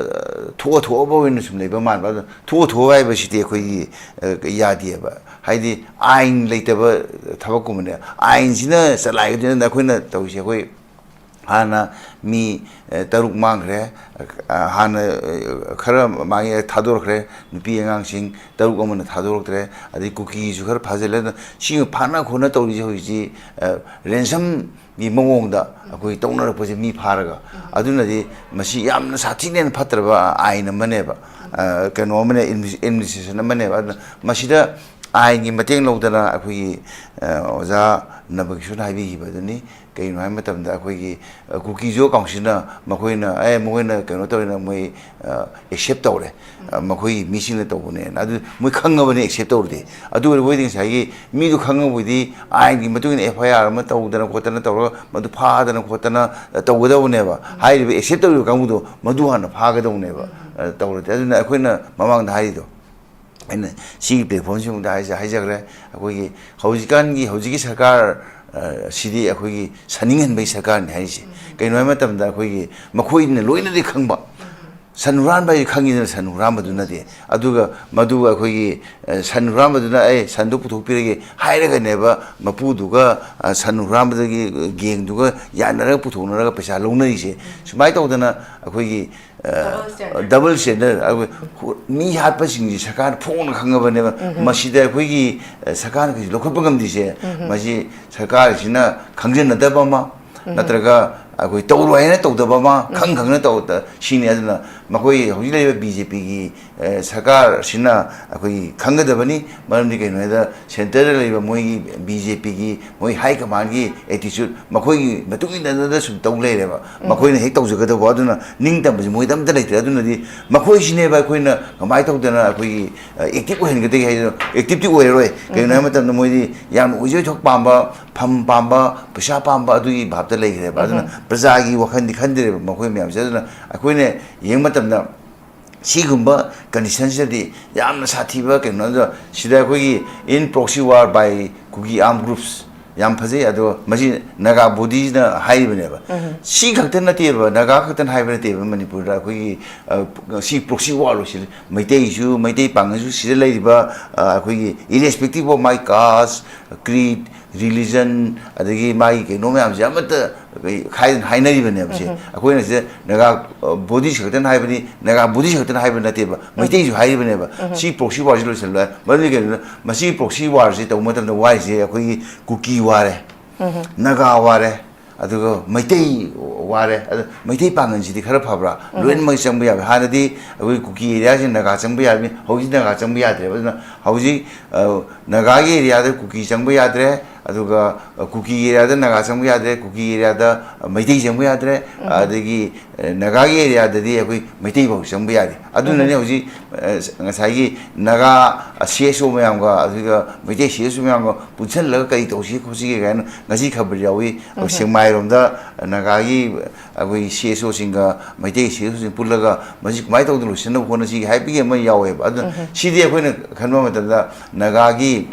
ꯊꯣꯛꯑ ꯊꯣꯛꯑꯕ ꯑꯣꯏꯅ ꯁꯨꯝ ꯂꯩꯕ ꯃꯥꯟꯕ꯫ ꯑꯗꯨꯅ ꯊꯣꯛꯑ ꯊꯣꯛꯑꯕ ꯍꯥꯏꯕꯁꯤꯗꯤ ꯑꯩꯈꯣꯏꯒꯤ ꯌꯥꯗꯦꯕ꯫ ꯍꯥꯏꯗꯤ ꯑꯥꯏꯟ ꯂꯩꯇꯕ ꯊꯕꯛꯀꯨꯝꯕꯅꯦ꯫ ꯑꯥꯏꯟꯁꯤꯅ ꯆꯂꯥꯏꯒꯗꯣꯏꯅ ꯑꯩꯈꯣꯏꯅ ꯇꯧꯔꯤꯁꯦ꯫ ꯑꯩꯈꯣꯏ ꯍꯥꯟꯅ ꯃꯤ ꯇꯔꯨꯛ ꯃꯥꯡꯈ꯭ꯔꯦ꯫ ꯍꯥꯟꯅ ꯈꯔ ꯃꯥꯡꯉꯦ, ꯊꯥꯗꯣꯔꯛꯈ꯭ꯔꯦ꯫ ꯅꯨꯄꯤ ꯑꯉꯥꯡꯁꯤꯡ ꯇꯔꯨꯛ ꯑꯃꯅ ꯊꯥꯗꯣꯔꯛꯇ꯭ꯔꯦ꯫ ꯑꯗꯩ ꯀꯨꯀꯤꯁꯨ ꯈꯔ ꯐꯥꯖꯤꯜꯂꯦ꯫ ꯑꯗꯨꯅ ꯁꯤ ꯐꯥꯅ ꯈꯣꯠꯅ ꯇꯧꯔꯤꯁꯦ ꯍꯧꯖꯤꯛꯁꯤ ꯔꯦꯟꯁꯝꯒꯤ ꯃꯑꯣꯡꯗ ꯑꯩꯈꯣꯏ ꯇꯧꯅꯔꯛꯄꯁꯦ, ꯃꯤ ꯐꯥꯔꯒ꯫ ꯑꯗꯨꯅꯗꯤ ꯃꯁꯤ ꯌꯥꯝꯅ ꯁꯥꯊꯤꯅ ꯍꯦꯟꯅ ꯐꯠꯇ꯭ꯔꯕ ꯑꯥꯏꯟ ꯑꯃꯅꯦꯕ, ꯀꯩꯅꯣ ꯑꯃꯅꯦ, ꯑꯦꯗꯃꯤꯅꯤꯁꯇ꯭ꯔꯦꯁꯟ ꯑꯃꯅꯦꯕ꯫ ꯑꯗꯨꯅ ꯃꯁꯤꯗ ꯑꯥꯏꯟꯒꯤ ꯃꯇꯦꯡ ꯂꯧꯗꯅ ꯑꯩꯈꯣꯏꯒꯤ ꯑꯣꯖꯥ ꯅꯕꯀꯤꯁꯣꯔꯅ ꯍꯥꯏꯕꯤꯈꯤꯕ ꯑꯗꯨꯅꯤ꯫ ꯀꯩꯒꯤꯅꯣ ꯍꯥꯏꯕ ꯃꯇꯝꯗ ꯑꯩꯈꯣꯏꯒꯤ ꯀꯨꯀꯤꯖꯣ ꯀꯥꯎꯟꯁꯤꯜꯅ ꯃꯈꯣꯏꯅ, ꯑꯦ, ꯃꯈꯣꯏꯅ ꯀꯩꯅꯣ ꯇꯧꯔꯦꯅ ꯃꯣꯏ ꯑꯦꯛꯁꯦꯞ ꯇꯧꯔꯦ꯫ ꯃꯈꯣꯏꯒꯤ ꯃꯤꯁꯤꯡꯅ ꯇꯧꯕꯅꯦꯅ꯫ ꯑꯗꯨ ꯃꯣꯏ ꯈꯪꯉꯕꯅꯤ ꯑꯦꯛꯁꯦꯞ ꯇꯧꯔꯗꯤ꯫ ꯑꯗꯨ ꯑꯣꯏꯔꯕꯣꯏꯗꯤ ꯉꯁꯥꯏꯒꯤ ꯃꯤꯗꯨ ꯈꯪꯉꯕꯣꯏꯗꯤ ꯑꯥꯏꯟꯒꯤ ꯃꯇꯨꯡ ꯏꯟꯅ ꯑꯦꯐ ꯑꯥꯏ ꯑꯥꯔ ꯑꯃ ꯇꯧꯗꯅ ꯈꯣꯠꯇꯅ ꯇꯧꯔꯒ ꯃꯗꯨ ꯐꯥꯗꯅ ꯈꯣꯠꯇꯅ ꯇꯧꯒꯗꯧꯕꯅꯦꯕ꯫ ꯍꯥꯏꯔꯤꯕ ꯑꯦꯛꯁꯦꯞ ꯇꯧꯔꯤꯕ ꯀꯥꯡꯕꯨꯗꯣ ꯃꯗꯨ ꯍꯥꯟꯅ ꯐꯥꯒꯗꯧꯅꯦꯕ꯫ ꯇꯧꯔꯗꯤ꯫ ꯑꯗꯨꯅ ꯑꯩꯈꯣꯏꯅ ꯃꯃꯥꯡꯗ ꯍꯥꯏꯔꯤꯗꯣ, ꯑꯩꯅ ꯁꯤꯒꯤ ꯄ꯭ꯂꯦꯠꯐꯣꯝꯁꯤꯃꯗ ꯍꯥꯏꯖ-, ꯍꯥꯏꯖꯈ꯭ꯔꯦ꯫ ꯑꯩꯈꯣꯏꯒꯤ ꯍꯧꯖꯤꯛꯀꯥꯟꯒꯤ, ꯍꯧꯖꯤꯛꯀꯤ ꯁꯔꯀꯥꯔ, ꯑ, ꯁꯤꯗꯤ ꯑꯩꯈꯣꯏꯒꯤ ꯁꯟꯅꯤꯡꯍꯟꯕꯒꯤ ꯁꯔꯀꯥꯔꯅꯤ ꯍꯥꯏꯔꯤꯁꯦ꯫ ꯀꯩꯅꯣ ꯍꯥꯏꯕ ꯃꯇꯝꯗ ꯑꯩꯈꯣꯏꯒꯤ ꯃꯈꯣꯏꯅ ꯂꯣꯏꯅꯗꯤ ꯈꯪꯕ꯫ ꯁꯟ ꯍꯨꯔꯥꯟꯕ ꯍꯥꯏꯁꯦ ꯈꯪꯉꯤꯗꯅ, ꯁꯟ ꯍꯨꯔꯥꯟꯕꯗꯨꯅꯗꯤ꯫ ꯑꯗꯨꯒ ꯃꯗꯨ ꯑꯩꯈꯣꯏꯒꯤ, ꯑ, ꯁꯟ ꯍꯨꯔꯥꯟꯕꯗꯨꯅ, "ꯑꯦ, ꯁꯟꯗꯨ ꯄꯨꯊꯣꯛꯄꯤꯔꯒꯦ" ꯍꯥꯏꯔꯒꯅꯦꯕ, ꯃꯄꯨꯗꯨꯒ, ꯑ, ꯁꯟ ꯍꯨꯔꯥꯟꯕꯗꯒꯤ ꯒꯦꯡꯗꯨꯒ ꯌꯥꯅꯔꯒ ꯄꯨꯊꯣꯛꯅꯔꯒ ꯄꯩꯁꯥ ꯂꯧꯅꯔꯤꯁꯦ꯫ ꯁꯨꯃꯥꯏꯅ ꯇꯧꯗꯅ ꯑꯩꯈꯣꯏꯒꯤ ꯗꯕꯜ ꯁ꯭ꯇꯦꯟꯗꯔꯗ꯫ Double standard. ꯑꯩꯈꯣꯏ ꯍꯨ-, ꯃꯤ ꯍꯥꯠꯄꯁꯤꯡꯁꯤ ꯁꯔꯀꯥꯔꯅ ꯐꯣꯡꯅ ꯈꯪꯉꯕꯅꯦꯕ꯫ ꯃꯁꯤꯗ ꯑꯩꯈꯣꯏꯒꯤ, ꯑ, ꯁꯔꯀꯥꯔꯅ ꯀꯩꯁꯨ ꯂꯧꯈꯠꯄ ꯉꯝꯗ꯭ꯔꯤꯁꯦ, ꯃꯁꯤ ꯁꯔꯀꯥꯔꯁꯤꯅ ꯈꯪꯖꯟꯅꯗꯕ ꯑꯃ, ꯅꯠꯇ꯭ꯔꯒ ꯑꯩꯈꯣꯏ ꯇꯧꯔꯣꯏ ꯍꯥꯏꯅ ꯇꯧꯗꯕ ꯑꯃ, ꯈꯪ ꯈꯪꯅ ꯇꯧꯗ ꯁꯤꯅꯤ꯫ ꯑꯗꯨꯅ ꯃꯈꯣꯏ ꯍꯧꯖꯤꯛ ꯂꯩꯔꯤꯕ ꯕꯤ ꯖꯦ ꯄꯤꯒꯤ ꯁꯔꯀꯥꯔꯁꯤꯅ ꯑꯩꯈꯣꯏꯒꯤ ꯈꯪꯒꯗꯕꯅꯤ꯫ ꯃꯔꯝꯗꯤ ꯀꯩꯅꯣ ꯍꯥꯏꯗ, ꯁꯦꯟꯇꯔꯗ ꯂꯩꯔꯤꯕ ꯃꯣꯏꯒꯤ ꯕꯤ ꯖꯦ ꯄꯤꯒꯤ ꯃꯣꯏ ꯍꯥꯏ ꯀꯃꯥꯟꯒꯤ ꯑꯦꯇꯤꯆꯨꯠ, ꯃꯈꯣꯏꯒꯤ ꯃꯇꯨꯡ ꯏꯟꯅꯗꯅ ꯁꯨꯝ ꯇꯧ ꯂꯩꯔꯦꯕ꯫ ꯃꯈꯣꯏꯅ ꯍꯦꯛ ꯇꯧꯖꯒꯗꯧꯕ, ꯑꯗꯨꯅ ꯅꯤꯡꯇꯝꯕꯁꯦ ꯃꯣꯏꯗ ꯑꯝꯇ ꯂꯩꯇ꯭ꯔꯦ꯫ ꯑꯗꯨꯅꯗꯤ ꯃꯈꯣꯏꯁꯤꯅꯦꯕ ꯑꯩꯈꯣꯏꯅ ꯀꯃꯥꯏꯅ ꯇꯧꯗꯅ ꯑꯩꯈꯣꯏꯒꯤ ꯑꯦꯛꯇꯤꯞ ꯑꯣꯏꯍꯟꯒꯗꯒꯦ ꯍꯥꯏꯗꯣ꯫ ꯑꯦꯛꯇꯤꯞꯇꯤ ꯑꯣꯏꯔꯔꯣꯏ꯫ ꯀꯩꯒꯤꯅꯣ ꯍꯥꯏꯕ ꯃꯇꯝꯗ ꯃꯣꯏꯗꯤ ꯌꯥꯝꯅ ꯑꯣꯏꯖ ꯑꯣꯏꯊꯣꯛ ꯄꯥꯝꯕ, ꯐꯝ ꯄꯥꯝꯕ, ꯄꯩꯁꯥ ꯄꯥꯝꯕ, ꯑꯗꯨꯒꯤ ꯚꯥꯞꯇ ꯂꯩꯈ꯭ꯔꯦꯕ꯫ ꯑꯗꯨꯅ ꯄ꯭ꯔꯖꯥꯒꯤ ꯋꯥꯈꯜꯗꯤ ꯈꯟꯗ꯭ꯔꯦꯕ ꯃꯈꯣꯏ ꯃꯌꯥꯝꯁꯦ꯫ ꯑꯗꯨꯅ ꯑꯩꯈꯣꯏꯅ ꯌꯦꯡꯕ ꯃꯇꯝꯗ ꯁꯤꯒꯨꯝꯕ ꯀꯟꯗꯤꯁꯟꯁꯤꯗꯗꯤ ꯌꯥꯝꯅ ꯁꯥꯊꯤꯕ ꯀꯩꯅꯣꯗꯣ, ꯁꯤꯗ ꯑꯩꯈꯣꯏꯒꯤ "In proxy war by Kuki armed groups" ꯌꯥꯝ ꯐꯖꯩ꯫ ꯑꯗꯣ ꯃꯁꯤ ꯅꯥꯒꯥ ꯕꯣꯗꯤꯁꯤꯅ ꯍꯥꯏꯔꯤꯕꯅꯦꯕ꯫ ꯁꯤ ꯈꯛꯇ ꯅꯠꯇꯦꯕ, ꯅꯥꯒꯥ ꯈꯛꯇꯅ ꯍꯥꯏꯕ ꯅꯠꯇꯦꯕ ꯃꯅꯤꯄꯨꯔꯗ꯫ ꯑꯩꯈꯣꯏꯒꯤ, ꯑ, ꯁꯤ ꯄ꯭ꯔꯣꯛꯁꯤ ꯋꯥꯔ ꯁꯤ ꯃꯩꯇꯩꯁꯨ, ꯃꯩꯇꯩ ꯄꯥꯡꯒꯜꯁꯨ, ꯁꯤꯗ ꯂꯩꯔꯤꯕ, ꯑ, ꯑꯩꯈꯣꯏꯒꯤ, irrespective of my caste, creed, religion, ꯑꯗꯒꯤ ꯃꯥꯒꯤ ꯀꯩꯅꯣ ꯃꯌꯥꯝꯁꯦ ꯑꯃꯠꯇ ꯈꯥꯏꯗꯅ ꯍꯥꯏꯅꯔꯤꯕꯅꯦꯕ꯫ ꯁꯦ ꯑꯩꯈꯣꯏꯅ ꯁꯤꯗ ꯅꯥꯒꯥ, ꯑ, ꯕꯣꯗꯤꯁ ꯈꯛꯇꯅ ꯍꯥꯏꯕꯅꯤ, ꯅꯥꯒꯥ ꯕꯣꯗꯤꯁ ꯈꯛꯇꯅ ꯍꯥꯏꯕ ꯅꯠꯇꯦꯕ, ꯃꯩꯇꯩꯁꯨ ꯍꯥꯏꯔꯤꯕꯅꯦꯕ꯫ ꯁꯤ ꯄ꯭ꯔꯣꯛꯁꯤ ꯋꯥꯔꯁꯤ ꯂꯣꯏꯁꯤꯜꯂꯣ ꯍꯥꯏ꯫ ꯃꯔꯝꯗꯤ ꯀꯩꯅꯣꯗ, ꯃꯁꯤ ꯄ꯭ꯔꯣꯛꯁꯤ ꯋꯥꯔꯁꯤ ꯇꯧꯕ ꯃꯇꯝꯗ ꯋꯥꯔꯤꯁꯦ ꯑꯩꯈꯣꯏꯒꯤ ꯀꯨꯀꯤ ꯋꯥꯔꯦ, ꯅꯥꯒꯥ ꯋꯥꯔꯦ, ꯑꯗꯨꯒ ꯃꯩꯇꯩ ꯋꯥꯔꯦ꯫ ꯑꯗ ꯃꯩꯇꯩ ꯄꯥꯡꯒꯜꯁꯤꯗꯤ ꯈꯔ ꯐꯕ꯭ꯔꯥ? ꯂꯣꯏꯅꯃꯛ ꯆꯪꯕ ꯌꯥꯕ꯫ ꯍꯥꯟꯅꯗꯤ ꯑꯩꯈꯣꯏ ꯀꯨꯀꯤ ꯑꯦꯔꯤꯌꯥꯁꯤ ꯅꯥꯒꯥ ꯆꯪꯕ ꯌꯥꯕꯅꯤ, ꯍꯧꯖꯤꯛ ꯅꯥꯒꯥ ꯆꯪꯕ ꯌꯥꯗ꯭ꯔꯦꯕ꯫ ꯑꯗꯨꯅ ꯍꯧꯖꯤꯛ, ꯑ, ꯅꯥꯒꯥꯒꯤ ꯑꯦꯔꯤꯌꯥꯗ ꯀꯨꯀꯤ ꯆꯪꯕ ꯌꯥꯗ꯭ꯔꯦ, ꯑꯗꯨꯒ, ꯑ, ꯀꯨꯀꯤꯒꯤ ꯑꯦꯔꯤꯌꯥꯗ ꯅꯥꯒꯥ ꯆꯪꯕ ꯌꯥꯗ꯭ꯔꯦ, ꯀꯨꯀꯤ ꯑꯦꯔꯤꯌꯥꯗ, ꯑ, ꯃꯩꯇꯩ ꯆꯪꯕ ꯌꯥꯗ꯭ꯔꯦ, ꯑꯗꯒꯤ, ꯑ, ꯅꯥꯒꯥꯒꯤ ꯑꯦꯔꯤꯌꯥꯗꯗꯤ ꯑꯩꯈꯣꯏ ꯃꯩꯇꯩ ꯐꯥꯎ ꯆꯪꯕ ꯌꯥꯗꯦ꯫ ꯑꯗꯨꯅꯅꯦ ꯍꯧꯖꯤꯛ, ꯑ, ꯉꯁꯥꯏꯒꯤ ꯅꯥꯒꯥ ꯁꯤ ꯑꯦꯁ ꯑꯣ ꯃꯌꯥꯝꯒ, ꯑꯗꯨꯒ ꯃꯩꯇꯩ ꯁꯤ ꯑꯦꯁ ꯑꯣ ꯃꯌꯥꯝꯒ ꯄꯨꯟꯁꯤꯜꯂꯒ ꯀꯔꯤ ꯇꯧꯁꯤꯒꯦ ꯈꯣꯠꯁꯤꯒꯦ ꯀꯥꯏꯅ ꯉꯁꯤ ꯈꯕꯔ ꯌꯥꯎꯏ꯫ ꯑꯩꯈꯣꯏ ꯁꯦꯛꯃꯥꯏꯔꯣꯝꯗ ꯅꯥꯒꯥꯒꯤ ꯑꯩꯈꯣꯏ C S ꯑꯣꯁꯤꯡꯒ Meitei C S ꯑꯣꯁꯤꯡ ꯄꯨꯜꯂꯒ ꯃꯁꯤ ꯀꯃꯥꯏꯅ ꯇꯧꯗꯅ ꯂꯣꯏꯁꯤꯟꯅꯕ ꯍꯣꯠꯅꯁꯤꯒꯦ ꯍꯥꯏꯕꯒꯤ ꯑꯃ ꯌꯥꯎꯋꯦꯕ꯫ ꯑꯗꯨꯅ ꯁꯤꯗꯤ ꯑꯩꯈꯣꯏꯅ ꯈꯟꯕ ꯃꯇꯝꯗ ꯅꯥꯒꯥꯒꯤ,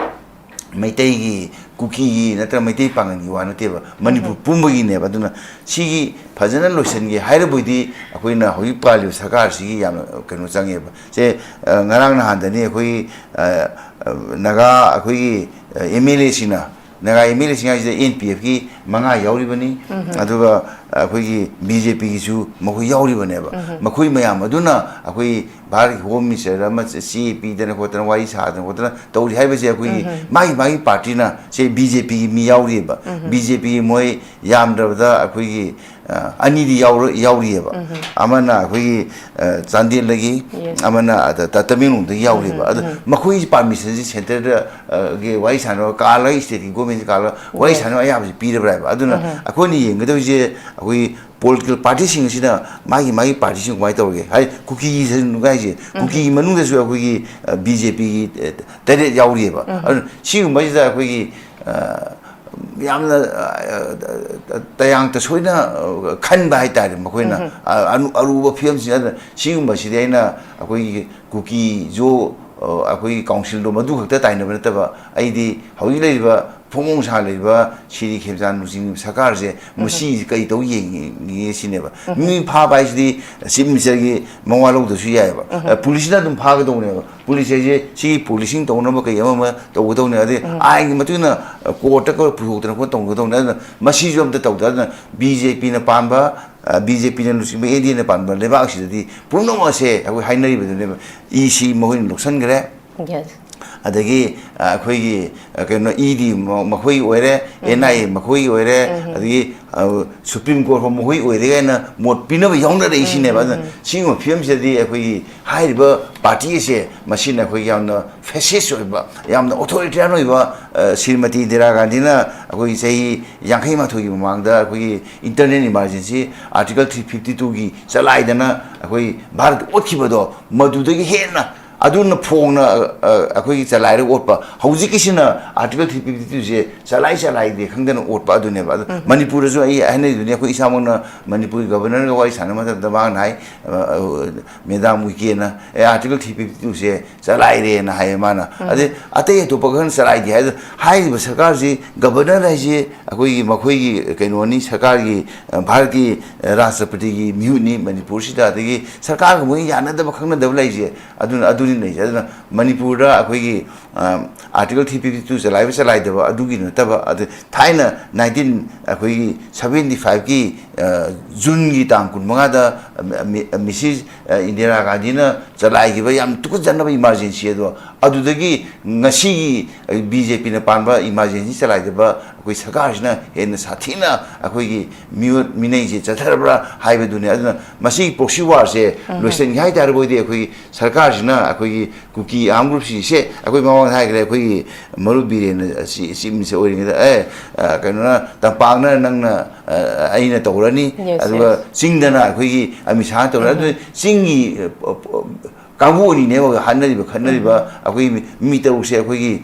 ꯃꯩꯇꯩꯒꯤ, ꯀꯨꯀꯤꯒꯤ ꯅꯠꯇ꯭ꯔꯒ ꯃꯩꯇꯩ ꯄꯥꯉꯜꯒꯤ ꯋꯥ ꯅꯠꯇꯦꯕ, ꯃꯅꯤꯄꯨꯔ ꯄꯨꯝꯕꯒꯤꯅꯦꯕ꯫ ꯑꯗꯨꯅ ꯁꯤꯒꯤ ꯐꯖꯅ ꯂꯣꯏꯁꯤꯟꯒꯦ ꯍꯥꯏꯔꯕꯣꯏꯗꯤ ꯑꯩꯈꯣꯏꯅ ꯍꯧꯖꯤꯛ ꯄꯥꯜꯂꯤꯕ ꯁꯔꯀꯥꯔꯁꯤꯒꯤ ꯌꯥꯝꯅ ꯀꯩꯅꯣ ꯆꯪꯉꯦꯕ꯫ ꯁꯦ, ꯑ, ꯉꯔꯥꯡ ꯅꯍꯥꯟꯗꯅꯤ ꯑꯩꯈꯣꯏꯒꯤ, ꯑ, ꯑ, ꯅꯥꯒꯥ ꯑꯩꯈꯣꯏꯒꯤ, ꯑ, ꯑꯦꯝ ꯑꯦꯜ ꯑꯦꯁꯤꯡꯅ, ꯅꯥꯒꯥ ꯑꯦꯝ ꯑꯦꯜ ꯑꯦꯁꯤꯡ ꯍꯥꯏꯁꯤꯗ ꯑꯦꯟ ꯄꯤ ꯑꯦꯐꯀꯤ ꯃꯉꯥ ꯌꯥꯎꯔꯤꯕꯅꯤ, ꯑꯗꯨꯒ ꯑꯩꯈꯣꯏꯒꯤ ꯕꯤ ꯖꯦ ꯄꯤꯒꯤꯁꯨ ꯃꯈꯣꯏ ꯌꯥꯎꯔꯤꯕꯅꯦꯕ꯫ ꯃꯈꯣꯏ ꯃꯌꯥꯝ ꯑꯗꯨꯅ ꯑꯩꯈꯣꯏ ꯚꯥꯔꯠꯀꯤ ꯍꯣꯝ ꯃꯤꯅꯤꯁꯇꯔꯗ ꯑꯃ ꯆꯦ ꯄꯤꯗꯅ ꯈꯣꯠꯇꯅ ꯋꯥꯔꯤ ꯁꯥꯗꯅ ꯈꯣꯠꯇꯅ ꯇꯧꯔꯤ ꯍꯥꯏꯕꯁꯦ ꯑꯩꯈꯣꯏꯒꯤ ꯃꯥꯒꯤ ꯃꯥꯒꯤ ꯄꯥꯔꯇꯤꯅ, ꯁꯦ ꯕꯤ ꯖꯦ ꯄꯤꯒꯤ ꯃꯤ ꯌꯥꯎꯔꯤꯕ, ꯕꯤ ꯖꯦ ꯄꯤꯒꯤ ꯃꯣꯏ ꯌꯥꯝꯗ꯭ꯔꯕꯗ ꯑꯩꯈꯣꯏꯒꯤ, ꯑ, ꯑꯅꯤꯗꯤ ꯌꯥꯎꯔ-, ꯌꯥꯎꯔꯤꯑꯕ꯫ ꯑꯃꯅ ꯑꯩꯈꯣꯏꯒꯤ, ꯑ, ꯆꯥꯟꯗꯦꯜꯗꯒꯤ, Yes. ꯑꯃꯅ ꯑꯗ ꯇ-, ꯇꯃꯦꯡꯂꯣꯡꯗꯒꯤ ꯌꯥꯎꯔꯤꯑꯕ꯫ ꯑꯗꯣ ꯃꯈꯣꯏꯒꯤ ꯄꯥꯔꯃꯤꯁꯟꯁꯤ ꯁꯦꯟꯇꯔꯗ, ꯑ, ꯒꯤ ꯋꯥꯔꯤ ꯁꯥꯟꯅꯕ ꯀꯥꯜꯂꯒ, ꯁ꯭ꯇꯦꯠꯀꯤ ꯒꯣꯔꯃꯦꯟꯁꯤ ꯀꯥꯜꯂꯒ ꯋꯥꯔꯤ Yes. ꯁꯥꯟꯅꯕ ꯑꯌꯥꯕꯁꯤ ꯄꯤꯔꯕ꯭ꯔꯥ ꯍꯥꯏꯕ꯫ ꯑꯗꯨꯅ ꯑꯩꯈꯣꯏꯅ ꯌꯦꯡꯒꯗꯧꯔꯤꯁꯦ ꯑꯩꯈꯣꯏꯒꯤ ꯄꯣꯂꯤꯇꯤꯀꯦꯜ ꯄꯥꯔꯇꯤꯁꯤꯡ ꯑꯁꯤꯅ ꯃꯥꯒꯤ ꯃꯥꯒꯤ ꯄꯥꯔꯇꯤꯁꯤꯡ ꯀꯃꯥꯏꯅ ꯇꯧꯔꯒꯦ ꯍꯥꯏ, ꯀꯨꯀꯤꯁꯤꯡ ꯍꯥꯏꯁꯦ, ꯀꯨꯀꯤꯒꯤ ꯃꯅꯨꯡꯗꯁꯨ ꯑꯩꯈꯣꯏꯒꯤ, ꯑ, ꯕꯤ ꯖꯦ ꯄꯤꯒꯤ, ꯑ, ꯇꯔꯦꯠ ꯌꯥꯎꯔꯤꯑꯕ꯫ ꯑꯗꯨꯅ ꯁꯤꯒꯨꯝꯕꯁꯤꯗ ꯑꯩꯈꯣꯏꯒꯤ, ꯑ, ꯌꯥꯝꯅ, ꯑ, ꯑ, ꯇꯌꯥꯡ ꯇꯁꯣꯏꯅ, ꯑ, ꯈꯟꯕ ꯍꯥꯏꯇꯥꯔꯦ ꯃꯈꯣꯏꯅ꯫ ꯑ-, ꯑꯅꯨ-, ꯑꯔꯨꯕ ꯐꯤꯕꯝꯁꯤꯗ꯫ ꯑꯗꯨꯅ ꯁꯤꯒꯨꯝꯕꯁꯤꯗꯤ ꯑꯩꯅ ꯑꯩꯈꯣꯏꯒꯤ ꯀꯨꯀꯤꯁꯨ, ꯑ, ꯑꯩꯈꯣꯏꯒꯤ ꯀꯥꯎꯟꯁꯤꯜꯗꯣ ꯃꯗꯨ ꯈꯛꯇ ꯇꯥꯏꯅꯕ ꯅꯠꯇꯕ, ꯑꯩꯗꯤ ꯍꯧꯖꯤꯛ ꯂꯩꯔꯤꯕ ꯐꯣꯡ ꯐꯣꯡ ꯁꯥ ꯂꯩꯔꯤꯕ ꯁꯤꯔꯤ ꯈꯦꯝꯆꯥꯟ ꯂꯨꯆꯤꯡꯕ ꯁꯔꯀꯥꯔꯁꯦ ꯃꯁꯤ ꯀꯔꯤ ꯇꯧ ꯌꯦꯡꯉꯤ ꯁꯤꯅꯦꯕ꯫ ꯃꯤ ꯐꯥꯕ ꯍꯥꯏꯁꯤꯗꯤ ꯆꯤꯐ ꯃꯤꯅꯤꯁꯇꯔꯒꯤ ꯃꯋꯥ ꯂꯧꯗ꯭ꯔꯁꯨ ꯌꯥꯏꯑꯕ꯫ ꯑ, ꯄꯨꯂꯤꯁꯅ ꯑꯗꯨꯝ ꯐꯥꯒꯗꯧꯅꯦꯕ꯫ ꯄꯨꯂꯤꯁ ꯍꯥꯏꯁꯦ ꯁꯤꯒꯤ ꯄꯣꯂꯤꯁꯤꯡ ꯇꯧꯅꯕ ꯀꯩ ꯑꯃ ꯑꯃ ꯇꯧꯒꯗꯧꯅꯦ꯫ ꯑꯗꯩ ꯑꯥꯏꯟꯒꯤ ꯃꯇꯨꯡ ꯏꯟꯅ, ꯑ, ꯀꯣꯔꯠꯇ ꯈꯔ ꯄꯨꯊꯣꯛꯇꯅ ꯈꯣꯠꯇꯅ ꯇꯧꯒꯗꯧꯅꯦ꯫ ꯑꯗꯨꯅ ꯃꯁꯤꯁꯨ ꯑꯝꯇ ꯇꯧꯗꯦ꯫ ꯑꯗꯨꯅ ꯕꯤ ꯖꯦ ꯄꯤꯅ ꯄꯥꯟꯕ, ꯑ, ꯕꯤ ꯖꯦ ꯄꯤꯅ ꯂꯨꯆꯤꯡꯕ ꯑꯦꯟ ꯗꯤ ꯑꯦꯅ ꯄꯥꯟꯕ ꯂꯩꯕꯥꯛ ꯑꯁꯤꯗꯗꯤ ꯄꯨꯝꯅꯃꯛ ꯑꯁꯦ ꯑꯩꯈꯣꯏ ꯍꯥꯏꯅꯔꯤꯕꯗꯨꯅꯦꯕ꯫ ꯏ ꯁꯤ ꯃꯈꯣꯏꯅ ꯂꯧꯁꯤꯟꯈ꯭ꯔꯦ꯫ Yes. ꯑꯗꯒꯤ, ꯑ, ꯑꯩꯈꯣꯏꯒꯤ, ꯑ, ꯀꯩꯅꯣ, ꯏ ꯗꯤ ꯃ-, ꯃꯈꯣꯏ ꯑꯣꯏꯔꯦ, ꯑꯦꯟ ꯑꯥꯏ ꯑꯦ ꯃꯈꯣꯏ ꯑꯣꯏꯔꯦ, ꯑꯗꯒꯤ, ꯑ, ꯁꯨꯄ꯭ꯔꯤꯝ ꯀꯣꯔꯠ ꯐꯥꯎ ꯃꯈꯣꯏ ꯑꯣꯏꯔꯦ ꯍꯥꯏꯅ ꯃꯣꯠ ꯄꯤꯅꯕ ꯌꯥꯎꯅꯔꯛꯏꯁꯤꯅꯦꯕ꯫ ꯑꯗꯨꯅ ꯁꯤꯒꯨꯝꯕ ꯐꯤꯕꯝꯁꯤꯗꯗꯤ ꯑꯩꯈꯣꯏꯒꯤ ꯍꯥꯏꯔꯤꯕ ꯄꯥꯔꯇꯤ ꯑꯁꯦ, ꯃꯁꯤꯅ ꯑꯩꯈꯣꯏꯒꯤ ꯌꯥꯝꯅ ꯐꯦꯁꯤꯁ ꯑꯣꯏꯕ, ꯌꯥꯝꯅ ꯑꯣꯊꯣꯔꯤꯇꯦꯔꯤꯌꯟ ꯑꯣꯏꯕ, ꯑ, ꯁ꯭ꯔꯤꯃꯇꯤ ꯏꯟꯗꯤꯔꯥ ꯒꯥꯟꯙꯤꯅ ꯑꯩꯈꯣꯏꯒꯤ ꯆꯍꯤ ꯌꯥꯡꯈꯩ ꯃꯥꯊꯣꯏꯒꯤ ꯃꯃꯥꯡꯗ ꯑꯩꯈꯣꯏꯒꯤ internal emergency article three fifty ꯇꯨꯒꯤ ꯆꯂꯥꯏꯗꯅ ꯑꯩꯈꯣꯏ ꯚꯥꯔꯠ ꯑꯣꯠꯈꯤꯕꯗꯣ, ꯃꯗꯨꯗꯒꯤ ꯍꯦꯟꯅ ꯑꯗꯨꯅ ꯐꯣꯡꯅ, ꯑ, ꯑ, ꯑꯩꯈꯣꯏꯒꯤ ꯆꯂꯥꯏꯔꯒ ꯑꯣꯠꯄ꯫ ꯍꯧꯖꯤꯛꯀꯤꯁꯤꯅ ꯑꯥꯔꯇꯤꯀꯜ ꯊ꯭ꯔꯤ ꯐꯤꯐꯇꯤ ꯇꯨꯁꯦ ꯆꯂꯥꯏ ꯆꯂꯥꯏꯗꯦ ꯈꯪꯗꯅ ꯑꯣꯠꯄ ꯑꯗꯨꯅꯦꯕ꯫ ꯑꯗꯨ ꯃꯅꯤꯄꯨꯔꯗꯁꯨ ꯑꯩ ꯍꯥꯏꯅꯔꯤꯗꯨꯅꯤ, ꯑꯩꯈꯣꯏ ꯏꯁꯥꯃꯛꯅ ꯃꯅꯤꯄꯨꯔꯒꯤ ꯒꯕꯔꯅꯔꯒ ꯋꯥꯔꯤ ꯁꯥꯟꯅꯕ ꯃꯇꯝꯗ ꯃꯥꯅ ꯍꯥꯏ, ꯑ, ꯑ, ꯃꯦꯗꯥꯝ ꯎꯏꯀꯦꯅ, "ꯑꯦ, ꯑꯥꯔꯇꯤꯀꯜ ꯊ꯭ꯔꯤ ꯐꯤꯐꯇꯤ ꯇꯨꯁꯦ ꯆꯂꯥꯏꯔꯦꯅ" ꯍꯥꯏꯌꯦ ꯃꯥꯅ꯫ ꯑꯗꯩ ꯑꯇꯩ ꯑꯇꯣꯞꯄ ꯈꯔꯅ ꯆꯂꯥꯏꯗꯦ ꯍꯥꯏ꯫ ꯑꯗꯨ ꯍꯥꯏꯔꯤꯕ ꯁꯔꯀꯥꯔꯁꯤ, ꯒꯕꯔꯅꯔ ꯍꯥꯏꯁꯤ ꯑꯩꯈꯣꯏꯒꯤ, ꯃꯈꯣꯏꯒꯤ ꯀꯩꯅꯣꯅꯤ, ꯁꯔꯀꯥꯔꯒꯤ, ꯑ, ꯚꯥꯔꯠꯀꯤ, ꯑ, ꯔꯥꯁꯇ꯭ꯔꯄꯇꯤꯒꯤ ꯃꯤꯍꯨꯠꯅꯤ ꯃꯅꯤꯄꯨꯔꯁꯤꯗ꯫ ꯑꯗꯒꯤ ꯁꯔꯀꯥꯔꯒ ꯃꯣꯏ ꯌꯥꯅꯗꯕ ꯈꯪꯅꯗꯕ ꯂꯩꯔꯤꯁꯦ ꯑꯗꯨꯅ, ꯑꯗꯨꯅꯤ ꯂꯩꯔꯤꯁꯦ꯫ ꯑꯗꯨꯅ ꯃꯅꯤꯄꯨꯔꯗ ꯑꯩꯈꯣꯏꯒꯤ, ꯑ, ꯑꯥꯔꯇꯤꯀꯜ ꯊ꯭ꯔꯤ ꯐꯤꯐꯇꯤ ꯇꯨ ꯆꯂꯥꯏꯕ ꯆꯂꯥꯏꯗꯕ ꯑꯗꯨꯒꯤ ꯅꯠꯇꯕ, ꯑꯗꯨ ꯊꯥꯏꯅ ꯅꯥꯏꯟꯇꯤꯟ, ꯑꯩꯈꯣꯏꯒꯤ ꯁꯚꯦꯟꯇꯤ ꯐꯥꯏꯚꯀꯤ ꯖꯨꯟꯒꯤ ꯇꯥꯡ ꯀꯨꯟꯃꯉꯥꯗ ꯃꯤꯁꯤꯁ ꯏꯟꯗꯤꯔꯥ ꯒꯥꯟꯙꯤꯅ ꯆꯂꯥꯏꯈꯤꯕ ꯌꯥꯝ ꯇꯨꯀꯠꯆꯅꯕ ꯏꯃꯥꯔꯖꯦꯟꯁꯤ ꯑꯗꯣ, ꯑꯗꯨꯗꯒꯤ ꯉꯁꯤꯒꯤ ꯕꯤ ꯖꯦ ꯄꯤꯅ ꯄꯥꯟꯕ ꯏꯃꯥꯔꯖꯦꯟꯁꯤ ꯆꯂꯥꯏꯗꯕ ꯑꯩꯈꯣꯏ ꯁꯔꯀꯥꯔꯁꯤꯅ ꯍꯦꯟꯅ ꯁꯥꯊꯤꯅ ꯑꯩꯈꯣꯏꯒꯤ ꯃꯤꯑꯣꯠ ꯃꯤꯅꯩꯁꯦ ꯆꯠꯊꯔꯕ꯭ꯔꯥ ꯍꯥꯏꯕꯗꯨꯅꯤ꯫ ꯑꯗꯨꯅ ꯃꯁꯤꯒꯤ ꯄ꯭ꯔꯣꯛꯁꯤ ꯋꯥꯔꯁꯦ ꯂꯣꯏꯁꯤꯟꯒꯦ ꯍꯥꯏ ꯇꯥꯔꯕꯗꯤ ꯑꯩꯈꯣꯏꯒꯤ ꯁꯔꯀꯥꯔꯁꯤꯅ ꯑꯩꯈꯣꯏꯒꯤ ꯀꯨꯀꯤ ꯑꯥꯔꯝ ꯒ꯭ꯔꯨꯞꯁꯤꯡꯁꯦ, ꯑꯩꯈꯣꯏ ꯃꯃꯥꯡꯗ ꯍꯥꯏꯈ꯭ꯔꯦ, ꯑꯩꯈꯣꯏꯒꯤ ꯃꯔꯨꯞ ꯕꯤꯔꯦꯟꯅ ꯆꯤꯐ ꯃꯤꯅꯤꯁꯇꯔ ꯑꯣꯏꯔꯤꯉꯩꯗ, ꯑꯦ, ꯀꯩꯅꯣꯅ, ꯇꯝꯄꯥꯛꯅ ꯅꯪꯅ ꯑꯩꯅ ꯇꯧꯔꯅꯤ, ꯑꯗꯨꯒ ꯆꯤꯡꯗꯅ ꯑꯩꯈꯣꯏꯒꯤ ꯑꯃꯤꯠ ꯁꯥꯍꯅ ꯇꯧꯔꯅꯤ꯫ ꯑꯗꯨꯅ ꯆꯤꯡꯒꯤ ꯀꯥꯡꯕꯨ ꯑꯅꯤꯅꯦꯕ ꯍꯥꯠꯅꯔꯤꯕ ꯈꯠꯅꯔꯤꯕ꯫ ꯑꯩꯈꯣꯏꯒꯤ ꯃꯤ ꯇꯔꯨꯛꯁꯦ ꯑꯩꯈꯣꯏꯒꯤ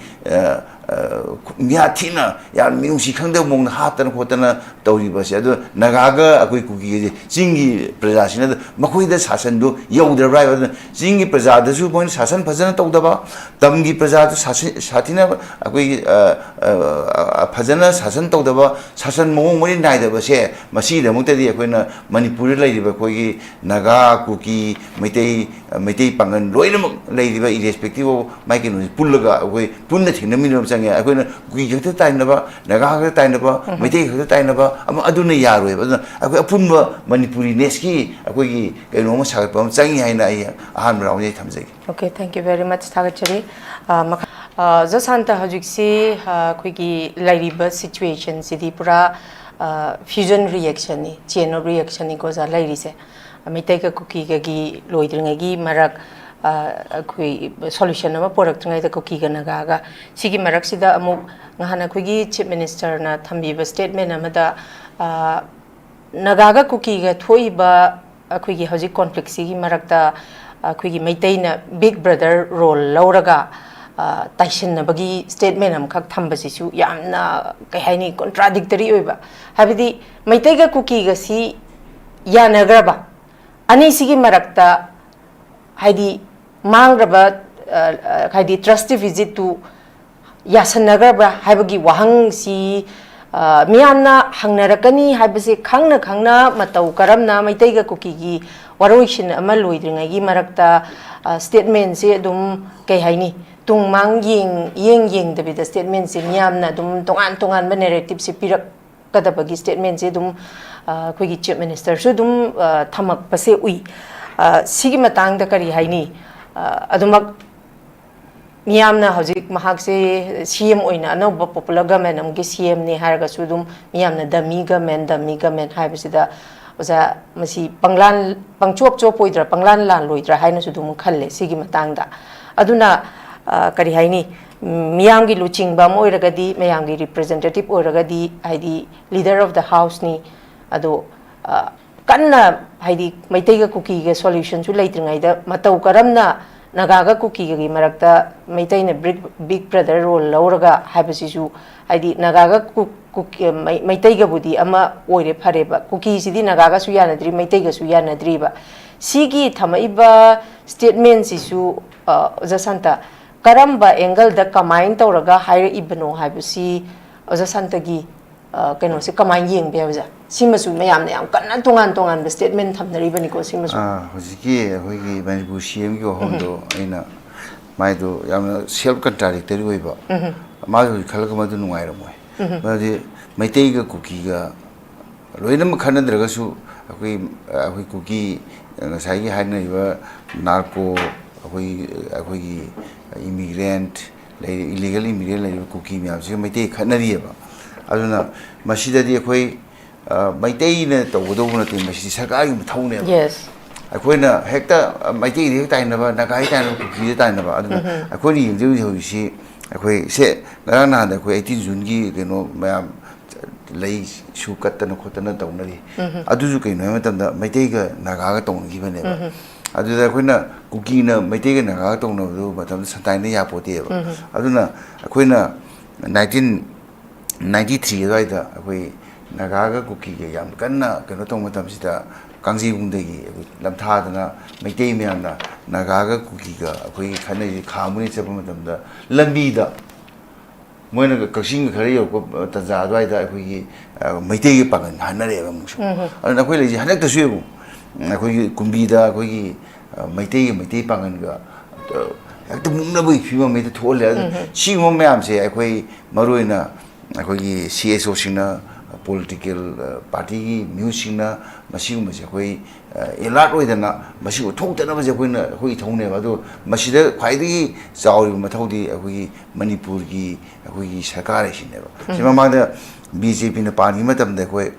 ꯃꯤꯌꯥ ꯊꯤꯅ ꯌꯥꯝ ꯃꯤꯅꯨꯡꯁꯤ ꯈꯪꯗꯕ ꯃꯑꯣꯡꯗ ꯍꯥꯠꯇꯅ ꯈꯣꯠꯇꯅ ꯇꯧꯔꯤꯕꯁꯦ꯫ ꯑꯗꯣ ꯅꯥꯒꯥꯒ ꯑꯩꯈꯣꯏ ꯀꯨꯀꯤꯒꯁꯦ ꯆꯤꯡꯒꯤ ꯄ꯭ꯔꯖꯥꯁꯤꯡꯅ ꯑꯗꯨ ꯃꯈꯣꯏꯗ ꯁꯥꯁꯟꯗꯨ ꯌꯧꯗ꯭ꯔꯕ꯭ꯔꯥ ꯍꯥꯏꯕ꯫ ꯑꯗꯨꯅ ꯆꯤꯡꯒꯤ ꯄ꯭ꯔꯖꯥꯗꯁꯨ ꯃꯣꯏꯅ ꯁꯥꯁꯟ ꯐꯖꯅ ꯇꯧꯗꯕ, ꯇꯝꯒꯤ ꯄ꯭ꯔꯖꯥꯗꯨ ꯁꯥꯊꯤꯅ ꯑꯩꯈꯣꯏꯒꯤ ꯐꯖꯅ ꯁꯥꯁꯟ ꯇꯧꯗꯕ, ꯁꯥꯁꯟ ꯃꯑꯣꯡ ꯃꯔꯤꯟ ꯅꯥꯏꯗꯕꯁꯦ, ꯃꯁꯤꯒꯤꯗꯃꯛꯇꯗꯤ ꯑꯩꯈꯣꯏꯅ ꯃꯅꯤꯄꯨꯔꯗ ꯂꯩꯔꯤꯕ ꯑꯩꯈꯣꯏꯒꯤ ꯅꯥꯒꯥ, ꯀꯨꯀꯤ, ꯃꯩꯇꯩ, ꯃꯩꯇꯩ ꯄꯥꯉꯜ ꯂꯣꯏꯅꯃꯛ ꯂꯩꯔꯤꯕ, irrespective of ꯃꯥꯏ ꯀꯩꯅꯣꯁꯦ ꯄꯨꯜꯂꯒ ꯑꯩꯈꯣꯏ ꯄꯨꯟꯅ ꯊꯦꯡꯅꯃꯤꯟꯅꯕ ꯑꯃ ꯆꯪꯉꯦ꯫ ꯑꯩꯈꯣꯏꯅ ꯀꯨꯀꯤ ꯈꯛꯇ ꯇꯥꯏꯅꯕ, ꯅꯥꯒꯥ ꯈꯛꯇ ꯇꯥꯏꯅꯕ, ꯃꯩꯇꯩ ꯈꯛꯇ ꯇꯥꯏꯅꯕ ꯑꯃ, ꯑꯗꯨꯅ ꯌꯥꯔꯣꯏꯕ꯫ ꯑꯗꯨꯅ ꯑꯩꯈꯣꯏ ꯑꯄꯨꯟꯕ ꯃꯅꯤꯄꯨꯔꯤꯅꯦꯁꯀꯤ ꯑꯩꯈꯣꯏꯒꯤ ꯀꯩꯅꯣ ꯑꯃ ꯁꯥꯒꯠꯄ ꯑꯃ ꯆꯪꯉꯤ ꯍꯥꯏꯅ ꯑꯩ ꯑꯍꯥꯟꯕ ꯔꯥꯎꯟꯁꯦ ꯊꯝꯖꯒꯦ꯫ Okay, thank you very much. ꯊꯥꯒꯠꯆꯔꯤ꯫ ꯑ, ꯃꯈꯥ-, ꯑ, ꯖꯣꯁꯥꯟꯇ, ꯍꯧꯖꯤꯛꯁꯤ, ꯑ, ꯑꯩꯈꯣꯏꯒꯤ ꯂꯩꯔꯤꯕ situationꯁꯤꯗꯤ ꯄꯨꯔꯥ, ꯑ, fusion reactionꯅꯤ, chain of reactionꯅꯤꯀꯣ ꯑꯣꯖꯥ ꯂꯩꯔꯤꯁꯦ꯫ ꯃꯩꯇꯩꯒ ꯀꯨꯀꯤꯒꯒꯤ ꯂꯣꯏꯗ꯭ꯔꯤꯉꯩꯒꯤ ꯃꯔꯛ, ꯑ, ꯑꯩꯈꯣꯏ solution ꯑꯃ ꯄꯨꯔꯛꯇ꯭ꯔꯤꯉꯩꯗ ꯀꯨꯀꯤꯒ ꯅꯥꯒꯥꯒ꯫ ꯁꯤꯒꯤ ꯃꯔꯛꯁꯤꯗ ꯑꯃꯨꯛ ꯉꯍꯥꯟ ꯑꯩꯈꯣꯏꯒꯤ Chief Ministerꯅ ꯊꯝꯕꯤꯕ statement ꯑꯃꯗ, ꯑ, ꯅꯥꯒꯥꯒ ꯀꯨꯀꯤꯒ ꯊꯣꯛꯏꯕ ꯑꯩꯈꯣꯏꯒꯤ ꯍꯧꯖꯤꯛ conflictꯁꯤꯒꯤ ꯃꯔꯛꯇ ꯑꯩꯈꯣꯏꯒꯤ ꯃꯩꯇꯩꯅ big brother role ꯂꯧꯔꯒ, ꯑ, ꯇꯥꯏꯁꯤꯟꯅꯕꯒꯤ statement ꯑꯃꯈꯛ ꯊꯝꯕꯁꯤꯁꯨ ꯌꯥꯝꯅ, ꯀꯩ ꯍꯥꯏꯅꯤ, contradictory ꯑꯣꯏꯕ꯫ ꯍꯥꯏꯕꯗꯤ ꯃꯩꯇꯩꯒ ꯀꯨꯀꯤꯒꯁꯤ ꯌꯥꯅꯈ꯭ꯔꯕ, ꯑꯅꯤꯁꯤꯒꯤ ꯃꯔꯛꯇ ꯍꯥꯏꯗꯤ ꯃꯥꯡꯈ꯭ꯔꯕ, ꯑ, ꯑ, ꯍꯥꯏꯗꯤ trust deficitꯇꯨ ꯌꯥꯁꯟꯅꯈ꯭ꯔꯕ꯭ꯔꯥ ꯍꯥꯏꯕꯒꯤ ꯋꯥꯍꯪꯁꯤ, ꯑ, ꯃꯤꯌꯥꯝꯅ ꯍꯪꯅꯔꯛꯀꯅꯤ ꯍꯥꯏꯕꯁꯦ ꯈꯪꯅ ꯈꯪꯅ ꯃꯇꯧ ꯀꯔꯝꯅ ꯃꯩꯇꯩꯒ ꯀꯨꯀꯤꯒꯤ ꯋꯥꯔꯣꯏꯁꯤꯟ ꯑꯃ ꯂꯣꯏꯗ꯭ꯔꯤꯉꯩꯒꯤ ꯃꯔꯛꯇ, ꯑ, statementꯁꯦ ꯑꯗꯨꯝ, ꯀꯩ ꯍꯥꯏꯅꯤ, ꯇꯨꯡ ꯃꯥꯡ ꯌꯦꯡ-, ꯌꯦꯡ ꯌꯦꯡꯗꯕꯤꯗ statementꯁꯦ ꯃꯤꯌꯥꯝꯅ ꯑꯗꯨꯝ ꯇꯣꯉꯥꯟ ꯇꯣꯉꯥꯟꯕ narrativeꯁꯦ ꯄꯤꯔꯛ-, ꯀꯗꯕꯒꯤ ꯁ꯭ꯇꯦꯠꯃꯦꯟꯁꯦ ꯑꯗꯨꯝ, ꯑ, ꯑꯩꯈꯣꯏꯒꯤ ꯆꯤꯐ ꯃꯤꯅꯤꯁꯇꯔꯁꯨ ꯑꯗꯨꯝ, ꯑ, ꯊꯝꯃꯛꯄꯁꯦ ꯎꯏ꯫ ꯑ, ꯁꯤꯒꯤ ꯃꯇꯥꯡꯗ ꯀꯔꯤ ꯍꯥꯏꯅꯤ? ꯑ, ꯑꯗꯨꯃꯛ ꯃꯤꯌꯥꯝꯅ ꯍꯧꯖꯤꯛ ꯃꯍꯥꯛꯁꯦ ꯁꯤ ꯑꯦꯝ ꯑꯣꯏꯅ ꯑꯅꯧꯕ ꯄꯣꯄꯨꯂꯔ ꯒꯚꯔꯟꯃꯦꯟ ꯑꯃꯒꯤ ꯁꯤ ꯑꯦꯝꯅꯦ ꯍꯥꯏꯔꯒꯁꯨ ꯑꯗꯨꯝ ꯃꯤꯌꯥꯝꯅ ꯗꯃꯤ ꯒꯚꯔꯟꯃꯦꯟ, ꯗꯃꯤ ꯒꯚꯔꯟꯃꯦꯟ ꯍꯥꯏꯕꯁꯤꯗ ꯑꯣꯖꯥ ꯃꯁꯤ ꯄꯪꯂꯥꯟ, ꯄꯪꯆꯣꯞ ꯆꯣꯞꯄꯣꯏꯗ꯭ꯔꯥ, ꯄꯪꯂꯥꯟ ꯂꯥꯟꯂꯣꯏꯗ꯭ꯔꯥ ꯍꯥꯏꯅꯁꯨ ꯑꯗꯨꯝ ꯈꯜꯂꯦ ꯁꯤꯒꯤ ꯃꯇꯥꯡꯗ꯫ ꯑꯗꯨꯅ, ꯑ, ꯀꯔꯤ ꯍꯥꯏꯅꯤ, ꯎꯝ, ꯃꯤꯌꯥꯝꯒꯤ ꯂꯨꯆꯤꯡꯕ ꯑꯃ ꯑꯣꯏꯔꯒꯗꯤ, ꯃꯌꯥꯝꯒꯤ ꯔꯤꯄ꯭ꯔꯖꯦꯟꯇꯦꯇꯤꯚ ꯑꯣꯏꯔꯒꯗꯤ, ꯍꯥꯏꯗꯤ leader of the houseꯅꯤ꯫ ꯑꯗꯣ, ꯑ, ꯀꯟꯅ, ꯍꯥꯏꯗꯤ ꯃꯩꯇꯩꯒ ꯀꯨꯀꯤꯒ ꯁꯣꯂ꯭ꯌꯨꯁꯟꯁꯨ ꯂꯩꯇ꯭ꯔꯤꯉꯩꯗ ꯃꯇꯧ ꯀꯔꯝꯅ ꯅꯥꯒꯥꯒ ꯀꯨꯀꯤꯒꯒꯤ ꯃꯔꯛꯇ ꯃꯩꯇꯩꯅ ꯕ꯭ꯔꯤꯛ-, ꯕꯤꯛ ꯕ꯭ꯔꯗꯔ ꯔꯣꯜ ꯂꯧꯔꯒ ꯍꯥꯏꯕꯁꯤꯁꯨ, ꯍꯥꯏꯗꯤ ꯅꯥꯒꯥꯒ ꯀꯨ-, ꯀꯨꯀꯤ-, ꯃꯩ-, ꯃꯩꯇꯩꯒꯕꯨꯗꯤ ꯑꯃ ꯑꯣꯏꯔꯦ, ꯐꯔꯦꯕ, ꯀꯨꯀꯤꯁꯤꯗꯤ ꯅꯥꯒꯥꯒꯁꯨ ꯌꯥꯅꯗ꯭ꯔꯤ, ꯃꯩꯇꯩꯒꯁꯨ ꯌꯥꯅꯗ꯭ꯔꯤꯕ꯫ ꯁꯤꯒꯤ ꯊꯝꯃꯛꯏꯕ ꯁ꯭ꯇꯦꯠꯃꯦꯟꯁꯤꯁꯨ, ꯑ, ꯑꯣꯖꯥ ꯁꯥꯟꯇ, ꯀꯔꯝꯕ ꯑꯦꯡꯒꯜꯗ ꯀꯃꯥꯏꯅ ꯇꯧꯔꯒ ꯍꯥꯏꯔꯛꯏꯕꯅꯣ ꯍꯥꯏꯕꯁꯤ ꯑꯣꯖꯥ ꯁꯥꯟꯇꯒꯤ, ꯑ, ꯀꯩꯅꯣꯁꯦ ꯀꯃꯥꯏꯅ ꯌꯦꯡꯕ ꯌꯥꯏ ꯑꯣꯖꯥ? ꯁꯤꯃꯁꯨ ꯃꯌꯥꯝꯅ ꯌꯥꯝ ꯀꯟꯅ ꯇꯣꯉꯥꯟ ꯇꯣꯉꯥꯟꯕ ꯁ꯭ꯇꯦꯠꯃꯦꯟ ꯊꯝꯅꯔꯤꯕꯅꯤꯀꯣ ꯁꯤꯃꯁꯨ꯫ ꯑꯥ, ꯍꯧꯖꯤꯛꯀꯤ ꯑꯩꯈꯣꯏꯒꯤ ꯃꯅꯤꯄꯨꯔ ꯁꯤ ꯑꯦꯝꯒꯤ ꯋꯥꯐꯝꯗꯣ ꯑꯩꯅ ꯃꯥꯏꯗꯣ ꯌꯥꯝꯅ ꯁꯦꯜꯐ ꯀꯟꯇ꯭ꯔꯥꯗꯤꯛꯇꯔꯤ ꯑꯣꯏꯕ꯫ ꯃꯥꯁꯨ ꯍꯧꯖꯤꯛ ꯈꯜꯂꯒ ꯃꯗꯨ ꯅꯨꯡꯉꯥꯏꯔꯝꯃꯣꯏ꯫ ꯃꯔꯝꯗꯤ ꯃꯩꯇꯩꯒ ꯀꯨꯀꯤꯒ ꯂꯣꯏꯅꯃꯛ ꯈꯠꯅꯗ꯭ꯔꯒꯁꯨ ꯑꯩꯈꯣꯏ, ꯑꯩꯈꯣꯏ ꯀꯨꯀꯤ, ꯉꯁꯥꯏꯒꯤ ꯍꯥꯏꯅꯔꯤꯕ ꯅꯥꯔꯀꯣ, ꯑꯩꯈꯣꯏ, ꯑꯩꯈꯣꯏꯒꯤ ꯏꯃꯤꯒ꯭ꯔꯦꯟꯠ ꯂꯩꯔꯤ, ꯏꯂꯤꯒꯦꯜ ꯏꯃꯤꯒ꯭ꯔꯦꯟꯠ ꯂꯩꯔꯤꯕ ꯀꯨꯀꯤ ꯃꯌꯥꯝꯁꯤꯒ ꯃꯩꯇꯩ ꯈꯠꯅꯔꯤꯑꯕ꯫ ꯑꯗꯨꯅ ꯃꯁꯤꯗꯗꯤ ꯑꯩꯈꯣꯏ, ꯑ, ꯃꯩꯇꯩꯅ ꯇꯧꯒꯗꯧꯕ ꯅꯠꯇꯦ, ꯃꯁꯤꯗꯤ ꯁꯔꯀꯥꯔꯒꯤ ꯃꯊꯧꯅꯦꯕ꯫ Yes. ꯑꯩꯈꯣꯏꯅ ꯍꯦꯛꯇ, ꯑ, ꯃꯩꯇꯩꯗ ꯍꯦꯛ ꯇꯥꯏꯅꯕ, ꯅꯥꯒꯥꯒꯤ ꯇꯥꯏꯅꯕ, ꯀꯨꯀꯤꯗ ꯇꯥꯏꯅꯕ꯫ ꯑꯗꯨꯅ ꯑꯩꯈꯣꯏꯅ ꯌꯦꯡꯖꯧ ꯍꯧꯖꯤꯛꯁꯤ ꯑꯩꯈꯣꯏ ꯁꯦ, ꯉꯔꯥꯡ ꯅꯍꯥꯟꯗ ꯑꯩꯈꯣꯏ ꯑꯩꯠꯇꯤꯟ ꯖꯨꯟꯒꯤ ꯀꯩꯅꯣ ꯃꯌꯥꯝ ꯂꯩꯁꯨ ꯀꯠꯇꯅ ꯈꯣꯠꯇꯅ ꯇꯧꯅꯔꯤ꯫ ꯑꯗꯨꯁꯨ ꯀꯩꯅꯣ ꯍꯥꯏꯕ ꯃꯇꯝꯗ ꯃꯩꯇꯩꯒ ꯅꯥꯒꯥꯒ ꯇꯧꯅꯈꯤꯕꯅꯦꯕ꯫ ꯑꯗꯨꯗ ꯑꯩꯈꯣꯏꯅ ꯀꯨꯀꯤꯅ ꯃꯩꯇꯩꯒ ꯅꯥꯒꯥꯒ ꯇꯧꯅꯕꯗꯨ ꯃꯇꯝꯗꯨ ꯁꯟꯇꯥꯏꯅ ꯌꯥꯄꯣꯠꯇꯦꯕ꯫ ꯑꯗꯨꯅ ꯑꯩꯈꯣꯏꯅ ꯅꯥꯏꯟꯇꯤꯟ ꯅꯥꯏꯟꯇꯤ ꯊ꯭ꯔꯤ ꯑꯗꯨꯋꯥꯏꯗ ꯑꯩꯈꯣꯏ ꯅꯥꯒꯥꯒ ꯀꯨꯀꯤꯒ ꯌꯥꯝ ꯀꯟꯅ ꯀꯩꯅꯣ ꯇꯧꯕ ꯃꯇꯝꯁꯤꯗ ꯀꯥꯡꯖꯩꯕꯨꯡꯗꯒꯤ ꯑꯩꯈꯣꯏ ꯂꯝꯊꯥꯗꯅ ꯃꯩꯇꯩ ꯃꯌꯥꯝꯅ ꯅꯥꯒꯥꯒ ꯀꯨꯀꯤꯒ ꯑꯩꯈꯣꯏꯒꯤ ꯈꯠꯅꯔꯤꯁꯦ ꯈꯥꯝꯕꯨꯅꯤ ꯆꯠꯄ ꯃꯇꯝꯗ ꯂꯝꯕꯤꯗ ꯃꯣꯏꯅ ꯀꯛꯆꯤꯡꯒ ꯈꯔ ꯌꯧꯔꯛꯄ ꯇꯥꯟꯖꯥ ꯑꯗꯨꯋꯥꯏꯗ ꯑꯩꯈꯣꯏꯒꯤ, ꯑ, ꯃꯩꯇꯩꯒꯤ ꯄꯥꯡꯒꯜ ꯍꯥꯠꯅꯔꯛꯑꯦꯕ ꯑꯃꯨꯛꯁꯨ꯫ ꯑꯗꯨꯅ ꯑꯩꯈꯣꯏ ꯂꯩꯁꯦ ꯍꯟꯗꯛꯇꯁꯨ ꯌꯦꯡꯉꯨ, ꯑꯩꯈꯣꯏꯒꯤ ꯀꯨꯝꯕꯤꯗ ꯑꯩꯈꯣꯏꯒꯤ, ꯑ, ꯃꯩꯇꯩꯒ ꯃꯩꯇꯩ ꯄꯥꯡꯒꯜꯒ, ꯑ, ꯍꯦꯛꯇ ꯃꯨꯛꯅꯕꯒꯤ ꯐꯤꯕꯝ ꯍꯦꯛꯇ ꯊꯣꯛꯍꯜꯂꯦ꯫ ꯑꯗꯨ ꯁꯤꯒꯨꯝꯕ ꯃꯌꯥꯝꯁꯦ ꯑꯩꯈꯣꯏ ꯃꯔꯨꯑꯣꯏꯅ ꯑꯩꯈꯣꯏꯒꯤ ꯁꯤ ꯑꯦꯁ ꯑꯣꯁꯤꯡꯅ, ꯄꯣꯂꯤꯇꯤꯀꯦꯜ ꯄꯥꯔꯇꯤꯒꯤ ꯃꯤꯍꯨꯠꯁꯤꯡꯅ ꯃꯁꯤꯒꯨꯝꯕꯁꯦ ꯑꯩꯈꯣꯏ ꯑꯦꯂꯥꯔꯠ ꯑꯣꯏꯗꯅ ꯃꯁꯤꯕꯨ ꯊꯣꯛꯇꯅꯕꯁꯦ ꯑꯩꯈꯣꯏꯅ, ꯑꯩꯈꯣꯏ ꯏꯊꯧꯅꯦꯕ꯫ ꯑꯗꯣ ꯃꯁꯤꯗ ꯈ꯭ꯋꯥꯏꯗꯒꯤ ꯆꯥꯎꯔꯤꯕ ꯃꯊꯧꯗꯤ ꯑꯩꯈꯣꯏꯒꯤ ꯃꯅꯤꯄꯨꯔꯒꯤ ꯑꯩꯈꯣꯏꯒꯤ ꯁꯔꯀꯥꯔ ꯑꯁꯤꯅꯦꯕ꯫ ꯁꯤ ꯃꯃꯥꯡꯗ ꯕꯤ ꯖꯦ ꯄꯤꯅ ꯄꯥꯟꯈꯤꯕ ꯃꯇꯝꯗ ꯑꯩꯈꯣꯏ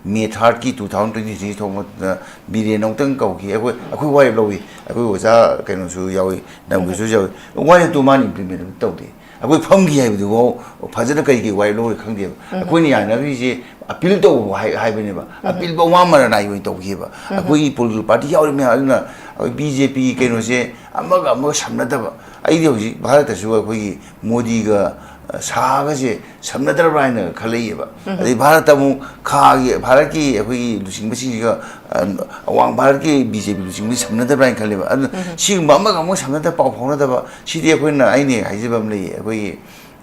ꯃꯦ ꯊꯥꯔꯠꯀꯤ ꯇꯨ ꯊꯥꯎꯖꯟ ꯇ꯭ꯋꯦꯟꯇꯤ ꯊ꯭ꯔꯤ ꯊꯣꯛꯄ ꯃꯇꯝꯗ ꯕꯤꯔꯦꯟ ꯑꯃꯨꯛꯇꯪ ꯀꯧꯈꯤ꯫ ꯑꯩꯈꯣꯏ, ꯑꯩꯈꯣꯏ ꯋꯥꯔꯦꯞ ꯂꯧꯏ꯫ ꯑꯩꯈꯣꯏ ꯑꯣꯖꯥ ꯀꯩꯅꯣꯁꯨ ꯌꯥꯎꯏ, ꯅꯝꯒꯤꯁꯨ ꯌꯥꯎꯏ꯫ ꯋꯥꯔꯦꯞꯇꯨ ꯃꯥꯅ ꯏꯝꯄ꯭ꯂꯤꯃꯦꯟ ꯑꯗꯨꯝ ꯇꯧꯗꯦ꯫ ꯑꯩꯈꯣꯏ ꯐꯝꯈꯤ ꯍꯥꯏꯕꯗꯨꯐꯥꯎ ꯐꯖꯅ ꯀꯔꯤ ꯀꯔꯤ ꯋꯥꯔꯦꯞ ꯂꯧꯔꯦ ꯈꯪꯗꯦꯕ꯫ ꯑꯩꯈꯣꯏꯅ ꯌꯥꯅꯔꯤꯁꯦ ꯑꯄꯤꯜ ꯇꯧꯕ ꯍꯥꯏ-, ꯍꯥꯏꯕꯅꯦꯕ꯫ ꯑꯄꯤꯜ ꯐꯥꯎ ꯃꯥ ꯃꯔꯅꯥꯏ ꯑꯣꯏꯅ ꯇꯧꯈꯤꯑꯕ꯫ ꯑꯩꯈꯣꯏꯒꯤ ꯄꯣꯂꯤꯇꯤꯀꯦꯜ ꯄꯥꯔꯇꯤ ꯌꯥꯎꯔꯤ ꯃꯌꯥꯝ ꯑꯗꯨꯅ ꯑꯩꯈꯣꯏ ꯕꯤ ꯖꯦ ꯄꯤꯒꯤ ꯀꯩꯅꯣꯁꯦ ꯑꯃꯒ ꯑꯃꯒ ꯁꯝꯅꯗꯕ꯫ ꯑꯩꯗꯤ ꯍꯧꯖꯤꯛ ꯚꯥꯔꯠꯇꯁꯨ ꯑꯩꯈꯣꯏꯒꯤ ꯃꯣꯗꯤꯒ, ꯑ, ꯁꯥꯍꯒꯁꯦ ꯁꯝꯅꯗ꯭ꯔꯕ꯭ꯔꯥ ꯍꯥꯏꯅ ꯈꯜꯂꯛꯏꯑꯕ꯫ ꯑꯗꯩ ꯚꯥꯔꯠꯇ ꯑꯃꯨꯛ ꯈꯥꯒꯤ, ꯚꯥꯔꯠꯀꯤ ꯑꯩꯈꯣꯏꯒꯤ ꯂꯨꯆꯤꯡꯕꯁꯤꯡꯁꯤꯒ, ꯑ, ꯑꯋꯥꯡ ꯚꯥꯔꯠꯀꯤ ꯕꯤ ꯖꯦ ꯄꯤ ꯂꯨꯆꯤꯡꯕꯁꯤ ꯁꯝꯅꯗꯕ꯭ꯔꯥ ꯍꯥꯏꯅ ꯈꯜꯂꯦꯕ꯫ ꯑꯗꯨꯅ ꯁꯤꯒꯨꯝꯕ ꯑꯃꯒ ꯑꯃꯒ ꯁꯝꯅꯗꯕ, ꯄꯥꯎ ꯐꯥꯎꯅꯗꯕ, ꯁꯤꯗꯤ ꯑꯩꯈꯣꯏꯅ, ꯑꯩꯅ ꯍꯥꯏꯖꯕ ꯑꯃ ꯂꯩꯌꯦ꯫ ꯑꯩꯈꯣꯏꯒꯤ,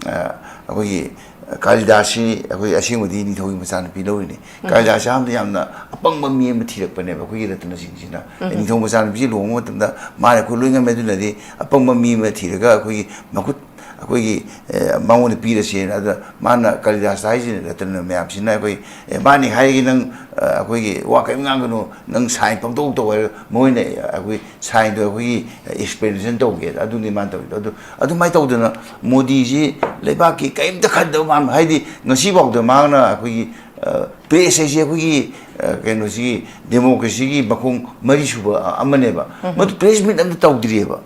ꯑ, ꯑꯩꯈꯣꯏꯒꯤ ꯀꯥꯂꯤꯗꯥꯁꯁꯤ ꯑꯩꯈꯣꯏ ꯑꯁꯦꯡꯕꯗꯤ ꯅꯤꯡꯊꯧꯒꯤ ꯃꯆꯥꯅꯨꯄꯤ ꯂꯧꯔꯤꯅꯦ꯫ ꯀꯥꯂꯤꯗꯥꯁꯁꯤ ꯑꯍꯥꯟꯕꯗ ꯌꯥꯝꯅ ꯑꯄꯪꯕ ꯃꯤ ꯑꯃ ꯊꯤꯔꯛꯄꯅꯦꯕ ꯑꯩꯈꯣꯏꯒꯤ ꯔꯇꯅꯁꯤꯡꯁꯤꯅ꯫ ꯅꯤꯡꯊꯧ ꯃꯆꯥꯅꯨꯄꯤꯁꯤ ꯂꯨꯍꯣꯡꯕ ꯃꯇꯝꯗ ꯃꯥꯅ ꯑꯩꯈꯣꯏ ꯂꯣꯏ ꯉꯝꯃꯦ꯫ ꯑꯗꯨꯅꯗꯤ ꯑꯄꯪꯕ ꯃꯤ ꯑꯃ ꯊꯤꯔꯒ ꯑꯩꯈꯣꯏꯒꯤ ꯃꯈꯨꯠ, ꯑꯩꯈꯣꯏꯒꯤ, ꯑꯦ, ꯃꯉꯣꯟꯗ ꯄꯤꯔꯁꯦꯅ꯫ ꯑꯗꯨꯗ ꯃꯥꯅ ꯀꯥꯂꯤꯗꯥꯁꯇ ꯍꯥꯏꯁꯤꯅ, ꯔꯇꯅ ꯃꯌꯥꯝꯁꯤꯅ ꯑꯩꯈꯣꯏ, "ꯑꯦ, ꯃꯥꯅꯤ ꯍꯥꯏꯔꯒꯦ, ꯅꯪ, ꯑ, ꯑꯩꯈꯣꯏꯒꯤ ꯋꯥ ꯀꯔꯤꯝ ꯉꯥꯡꯒꯅꯨ, ꯅꯪ ꯁꯥꯏꯟ ꯄꯪꯇꯧ ꯇꯧ" ꯍꯥꯏꯔꯒ ꯃꯣꯏꯅ ꯑꯩꯈꯣꯏ ꯁꯥꯏꯟꯗꯣ ꯑꯩꯈꯣꯏꯒꯤ ꯑꯦꯛꯁꯄ꯭ꯂꯦꯅꯦꯁꯟ ꯇꯧꯒꯦ꯫ ꯑꯗꯨꯅꯤ ꯃꯥꯅ ꯇꯧꯔꯤꯗꯣ꯫ ꯑꯗꯨ, ꯑꯗꯨꯃꯥꯏꯅ ꯇꯧꯗꯅ ꯃꯣꯗꯤꯁꯤ ꯂꯩꯕꯥꯛꯀꯤ ꯀꯔꯤꯝꯇ ꯈꯟꯗꯕ ꯃꯥꯅ, ꯍꯥꯏꯗꯤ ꯉꯁꯤꯐꯥꯎꯗ ꯃꯥꯅ ꯑꯩꯈꯣꯏꯒꯤ, ꯑ, ꯄ꯭ꯔꯦꯁ ꯍꯥꯏꯁꯦ ꯑꯩꯈꯣꯏꯒꯤ, ꯑ, ꯀꯩꯅꯣꯁꯤꯒꯤ ꯗꯦꯃꯣꯀ꯭ꯔꯦꯁꯤꯒꯤ ꯃꯈꯣꯡ ꯃꯔꯤ ꯁꯨꯕ ꯑꯃꯅꯦꯕ꯫ ꯃꯗꯨ ꯄ꯭ꯔꯦꯁ ꯃꯤꯠ ꯑꯝꯇ ꯇꯧꯗ꯭ꯔꯤꯑꯕ꯫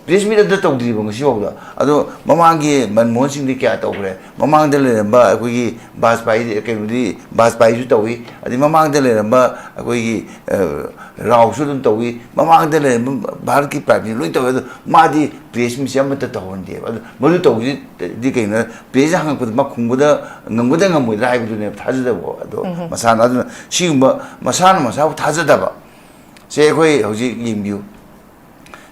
ꯄ꯭ꯔꯦꯁ ꯃꯤꯠ ꯑꯝꯇ ꯇꯧꯗ꯭ꯔꯤꯕ ꯉꯁꯤꯐꯥꯎꯗ꯫ ꯑꯗꯣ ꯃꯃꯥꯡꯒꯤ ꯃꯟꯃꯣꯍꯟ ꯁꯤꯡꯗꯤ ꯀꯌꯥ ꯇꯧꯈ꯭ꯔꯦ? ꯃꯃꯥꯡꯗ ꯂꯩꯔꯝꯕ ꯑꯩꯈꯣꯏꯒꯤ ꯕꯥꯖꯄꯥꯏ, ꯀꯩꯅꯣꯗꯤ, ꯕꯥꯖꯄꯥꯏꯁꯨ ꯇꯧꯏ꯫ ꯑꯗꯩ ꯃꯃꯥꯡꯗ ꯂꯩꯔꯝꯕ ꯑꯩꯈꯣꯏꯒꯤ, ꯑ, ꯔꯥꯎꯁꯨ ꯑꯗꯨꯝ ꯇꯧꯏ꯫ ꯃꯃꯥꯡꯗ ꯂꯩꯔꯝꯕ ꯚꯥꯔꯠꯀꯤ ꯄ꯭ꯔꯥꯏꯝ ꯃꯤꯅꯤꯁꯇꯔ ꯂꯣꯏ ꯇꯧꯏ꯫ ꯑꯗꯣ ꯃꯥꯗꯤ ꯄ꯭ꯔꯦꯁ ꯃꯤꯠꯁꯦ ꯑꯃꯠꯇ ꯇꯧꯍꯟꯗꯦꯕ꯫ ꯑꯗꯣ ꯃꯗꯨ ꯇꯧꯕꯁꯤꯗꯤ ꯀꯩꯅꯣ? ꯄ꯭ꯔꯦꯁꯅ ꯍꯪꯉꯛꯄꯗ ꯃꯥ ꯈꯨꯝꯒꯗ, ꯉꯝꯒꯗ ꯉꯝꯃꯣꯏꯗ꯭ꯔꯥ ꯍꯥꯏꯕꯗꯨꯅꯦꯕ ꯊꯥꯖꯗꯕ꯫ ꯑꯗꯣ ꯃꯁꯥꯅ, ꯑꯗꯨꯅ ꯁꯤꯒꯨꯝꯕ ꯃꯁꯥꯅ ꯃꯁꯥꯕꯨ ꯊꯥꯖꯗꯕ ꯁꯦ ꯑꯩꯈꯣꯏ ꯍꯧꯖꯤꯛ ꯌꯦꯡꯕꯤꯌꯨ꯫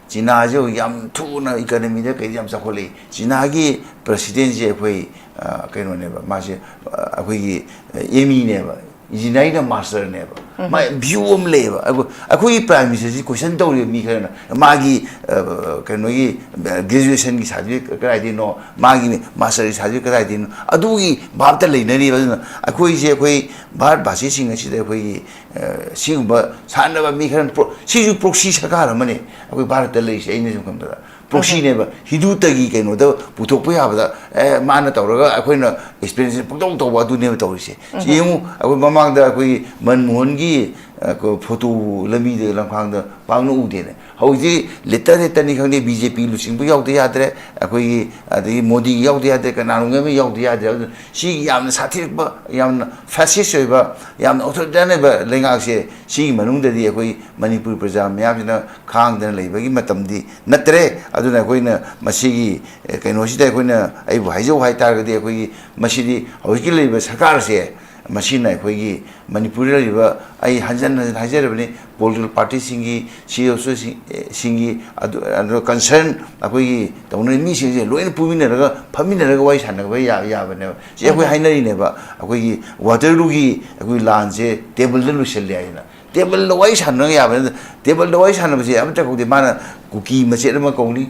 ꯆꯤꯅꯥꯁꯦ ꯍꯧꯖꯤꯛ ꯌꯥꯝ ꯊꯨꯅ ꯏꯀꯅꯃꯤꯗ ꯀꯩꯗ ꯌꯥꯝ ꯆꯥꯎꯈꯠꯂꯛꯏ꯫ ꯆꯤꯅꯥꯒꯤ ꯄ꯭ꯔꯁꯤꯗꯦꯟꯁꯦ ꯑꯩꯈꯣꯏ, ꯑ, ꯀꯩꯅꯣꯅꯦꯕ, ꯃꯥꯁꯦ, ꯑ, ꯑꯩꯈꯣꯏꯒꯤ, ꯑ, ꯑꯦꯃꯤꯅꯦꯕ꯫ ꯏꯟꯖꯤꯅꯤꯌꯥꯔꯤꯡꯅ ꯃꯥꯁꯇꯔꯅꯦꯕ꯫ ꯃꯥ ꯚ꯭ꯌꯨ ꯑꯃ ꯂꯩꯌꯦꯕ꯫ ꯑꯩꯈꯣꯏ, ꯑꯩꯈꯣꯏꯒꯤ ꯄ꯭ꯔꯥꯏꯝ ꯃꯤꯅꯤꯁꯇꯔꯁꯤ ꯀꯣꯏꯁꯟ ꯇꯧꯔꯤꯕ ꯃꯤ ꯈꯔꯅ, ꯃꯥꯒꯤ, ꯑ, ꯀꯩꯅꯣꯒꯤ, ꯑ, ꯒ꯭ꯔꯦꯖꯨꯑꯦꯁꯟꯒꯤ ꯁꯥꯔꯇꯤꯐꯤꯀꯦꯠ ꯀꯗꯥꯏꯗꯩꯅꯣ, ꯃꯥꯒꯤ ꯃꯥꯁꯇꯔꯒꯤ ꯁꯥꯔꯇꯤꯐꯤꯀꯦꯠ ꯀꯗꯥꯏꯗꯩꯅꯣ, ꯑꯗꯨꯒꯤ ꯚꯥꯞꯇ ꯂꯩꯅꯔꯤꯕ꯫ ꯑꯗꯨꯅ ꯑꯩꯈꯣꯏꯁꯦ, ꯑꯩꯈꯣꯏ ꯚꯥꯔꯠ ꯚꯥꯁꯤꯁꯤꯡ ꯑꯁꯤꯗ ꯑꯩꯈꯣꯏꯒꯤ, ꯑ, ꯁꯤꯒꯨꯝꯕ ꯁꯥꯟꯅꯕ ꯃꯤ ꯈꯔꯅ ꯄ꯭ꯔꯣ-, ꯁꯤꯁꯨ ꯄ꯭ꯔꯣꯛꯁꯤ ꯁꯔꯀꯥꯔ ꯑꯃꯅꯤ ꯑꯩꯈꯣꯏ ꯚꯥꯔꯠꯇ ꯂꯩꯔꯤꯁꯦ, ꯑꯩꯅ ꯁꯨꯝ ꯈꯟꯕꯗ꯫ ꯄ꯭ꯔꯣꯛꯁꯤꯅꯦꯕ꯫ ꯍꯤꯟꯗꯨꯇꯒꯤ ꯀꯩꯅꯣꯗ ꯄꯨꯊꯣꯛꯄ ꯌꯥꯕꯗ, ꯑꯦ, ꯃꯥꯅ ꯇꯧꯔꯒ ꯑꯩꯈꯣꯏꯅ ꯑꯦꯛꯁꯄ꯭ꯂꯦꯅꯦꯁꯟ ꯄꯪꯇꯧ ꯇꯧꯕ ꯑꯗꯨꯅꯦꯕ ꯇꯧꯔꯤꯁꯦ꯫ ꯁꯤ ꯌꯦꯡꯉꯨ, ꯑꯩꯈꯣꯏ ꯃꯃꯥꯡꯗ ꯑꯩꯈꯣꯏꯒꯤ ꯃꯟꯃꯣꯍꯟꯒꯤ, ꯑ, ꯀ-, ꯐꯣꯇꯣ ꯂꯝꯕꯤꯗ, ꯂꯝꯈꯥꯡꯗ ꯄꯥꯛꯅ ꯎꯗꯦꯅꯦ꯫ ꯍꯧꯖꯤꯛꯇꯤ ꯂꯤꯇꯔ ꯍꯦꯠꯇꯅꯤ ꯈꯪꯗꯦ, ꯕꯤ ꯖꯦ ꯄꯤ ꯂꯨꯆꯤꯡꯕ ꯌꯥꯎꯗ ꯌꯥꯗ꯭ꯔꯦ, ꯑꯩꯈꯣꯏꯒꯤ, ꯑꯗꯒꯤ ꯃꯣꯗꯤ ꯌꯥꯎꯗ ꯌꯥꯗ꯭ꯔꯦ, ꯀꯅꯥꯅꯣꯝ ꯑꯃ ꯌꯥꯎꯗ ꯌꯥꯗ꯭ꯔꯦ꯫ ꯑꯗꯨꯅ ꯁꯤ ꯌꯥꯝꯅ ꯁꯥꯊꯤꯔꯛꯄ, ꯌꯥꯝꯅ ꯐꯦꯁꯤꯁ ꯑꯣꯏꯕ, ꯌꯥꯝꯅ ꯑꯣꯊꯣꯔꯤꯇꯦꯔꯤꯌꯟ ꯑꯣꯏꯕ ꯂꯩꯉꯥꯛꯁꯦ, ꯁꯤꯒꯤ ꯃꯅꯨꯡꯗꯗꯤ ꯑꯩꯈꯣꯏ ꯃꯅꯤꯄꯨꯔ ꯄ꯭ꯔꯖꯥ ꯃꯌꯥꯝꯁꯤꯅ ꯈꯥꯡꯗꯅ ꯂꯩꯕꯒꯤ ꯃꯇꯝꯗꯤ ꯅꯠꯇ꯭ꯔꯦ꯫ ꯑꯗꯨꯅ ꯑꯩꯈꯣꯏꯅ ꯃꯁꯤꯒꯤ, ꯑꯦ, ꯀꯩꯅꯣꯁꯤꯗ ꯑꯩꯈꯣꯏꯅ, ꯑꯩꯕꯨ ꯍꯥꯏꯖꯧ ꯍꯥꯏꯇꯥꯔꯒꯗꯤ, ꯑꯩꯈꯣꯏꯒꯤ ꯃꯁꯤꯗꯤ ꯍꯧꯖꯤꯛꯀꯤ ꯂꯩꯔꯤꯕ ꯁꯔꯀꯥꯔꯁꯦ, ꯃꯁꯤꯅ ꯑꯩꯈꯣꯏꯒꯤ ꯃꯅꯤꯄꯨꯔꯗ ꯂꯩꯔꯤꯕ, ꯑꯩ ꯍꯟꯖꯟ ꯍꯟꯖꯟ ꯍꯥꯏꯖꯔꯕꯅꯤ, ꯄꯣꯂꯤꯇꯤꯀꯦꯜ ꯄꯥꯔꯇꯤꯁꯤꯡꯒꯤ, ꯁꯤ ꯏ ꯑꯣ ꯁꯤꯁꯤꯡ-, ꯑꯦ, ꯁꯤꯡꯒꯤ, ꯑꯗꯨ, ꯑꯗꯨꯒ ꯀꯟꯁꯔꯟ ꯑꯩꯈꯣꯏꯒꯤ ꯇꯧꯅꯔꯤꯕ ꯃꯤꯁꯤꯡꯁꯦ ꯂꯣꯏꯅ ꯄꯨꯟꯃꯤꯟꯅꯔꯒ, ꯐꯝꯃꯤꯟꯅꯔꯒ ꯋꯥꯔꯤ ꯁꯥꯟꯅꯕ ꯌꯥ-, ꯌꯥꯕꯅꯦꯕ꯫ ꯁꯤ ꯑꯩꯈꯣꯏ ꯍꯥꯏꯅꯔꯤꯅꯦꯕ, ꯑꯩꯈꯣꯏꯒꯤ ꯋꯥꯇꯔꯂꯨꯒꯤ ꯑꯩꯈꯣꯏ ꯂꯥꯟꯁꯦ ꯇꯦꯕꯜꯗ ꯂꯣꯏꯁꯤꯜꯂꯦ ꯍꯥꯏꯅ꯫ ꯇꯦꯕꯜꯗ ꯋꯥꯔꯤ ꯁꯥꯟꯅꯕ ꯌꯥꯕ ꯅꯠꯇꯦ꯫ ꯇꯦꯕꯜꯗ ꯋꯥꯔꯤ ꯁꯥꯟꯅꯕꯁꯦ ꯑꯃꯠꯇ ꯀꯧꯗꯦ꯫ ꯃꯥꯅ ꯀꯨꯀꯤ ꯃꯆꯦꯠ ꯑꯃ ꯀꯧꯅꯤ,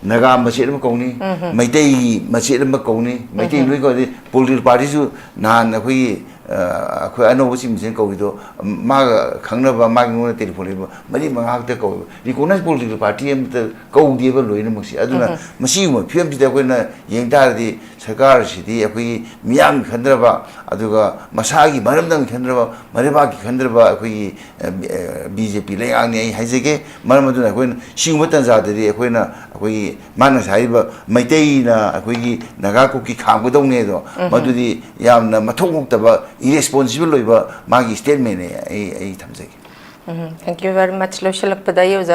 ꯅꯥꯒꯥ ꯃꯆꯦꯠ ꯑꯃ ꯀꯧꯅꯤ, ꯃꯩꯇꯩꯒꯤ ꯃꯆꯦꯠ ꯑꯃ ꯀꯧꯅꯤ, ꯃꯩꯇꯩ ꯂꯣꯏ ꯀꯧꯅꯤ꯫ ꯄꯣꯂꯤꯇꯤꯀꯦꯜ ꯄꯥꯔꯇꯤꯁꯨ ꯅꯍꯥꯟ ꯑꯩꯈꯣꯏꯒꯤ, ꯑ, ꯑꯩꯈꯣꯏ ꯑꯅꯧꯕ ꯆꯤꯡ ꯃꯆꯦꯠ ꯀꯧꯔꯤꯗꯣ, ꯃꯥꯒ ꯈꯪꯅꯕ, ꯃꯥꯒꯤ ꯉꯣꯟꯗ ꯇꯦꯂꯤꯐꯣꯟ ꯂꯩꯕ ꯃꯔꯤ ꯃꯉꯥ ꯈꯛꯇ ꯀꯧꯋꯦꯕ꯫ ꯔꯤꯀꯣꯛꯅꯥꯏꯖ ꯄꯣꯂꯤꯇꯤꯀꯦꯜ ꯄꯥꯔꯇꯤ ꯑꯃꯠꯇ ꯀꯧꯗꯦꯕ ꯂꯣꯏꯅꯃꯛꯁꯦ꯫ ꯑꯗꯨꯅ ꯃꯁꯤꯒꯨꯝꯕ ꯐꯤꯕꯝꯁꯤꯗ ꯑꯩꯈꯣꯏꯅ ꯌꯦꯡ ꯇꯥꯔꯗꯤ, ꯁꯔꯀꯥꯔꯁꯤꯗꯤ ꯑꯩꯈꯣꯏꯒꯤ ꯃꯤꯌꯥꯝꯒꯤ ꯈꯟꯗ꯭ꯔꯕ, ꯑꯗꯨꯒ ꯃꯁꯥꯒꯤ ꯃꯔꯝꯗꯪ ꯈꯟꯗ꯭ꯔꯕ, ꯃꯔꯩꯕꯥꯛꯀꯤ ꯈꯟꯗ꯭ꯔꯕ ꯑꯩꯈꯣꯏꯒꯤ, ꯑ, ꯕꯤ-, ꯑ, ꯕꯤ ꯖꯦ ꯄꯤ ꯂꯩꯉꯥꯛꯅꯤ ꯑꯩ ꯍꯥꯏꯖꯒꯦ꯫ ꯃꯔꯝ ꯑꯗꯨꯅ ꯑꯩꯈꯣꯏꯅ ꯁꯤꯒꯨꯝꯕ ꯇꯥꯟꯖꯥꯗꯗꯤ ꯑꯩꯈꯣꯏꯅ, ꯑꯩꯈꯣꯏꯒꯤ ꯃꯥꯅ ꯉꯁꯥꯏ ꯍꯥꯏꯔꯤꯕ ꯃꯩꯇꯩꯅ ꯑꯩꯈꯣꯏꯒꯤ ꯅꯥꯒꯥ ꯀꯨꯀꯤ ꯈꯥꯝꯒꯗꯧꯅꯦ ꯑꯗꯣ, ꯃꯗꯨꯗꯤ ꯌꯥꯝꯅ ꯃꯊꯧ ꯍꯧꯇꯕ, ꯏꯔꯦꯁꯄꯣꯟꯁꯤꯕꯜ ꯑꯣꯏꯕ ꯃꯥꯒꯤ ꯁ꯭ꯇꯦꯠꯃꯦꯟꯅꯦ ꯑꯩ, ꯑꯩ ꯊꯝꯖꯒꯦ꯫ ꯎꯝ, thank you very much꯫ ꯂꯣꯏꯁꯤꯜꯂꯛꯄꯗ ꯑꯩ ꯑꯣꯖꯥ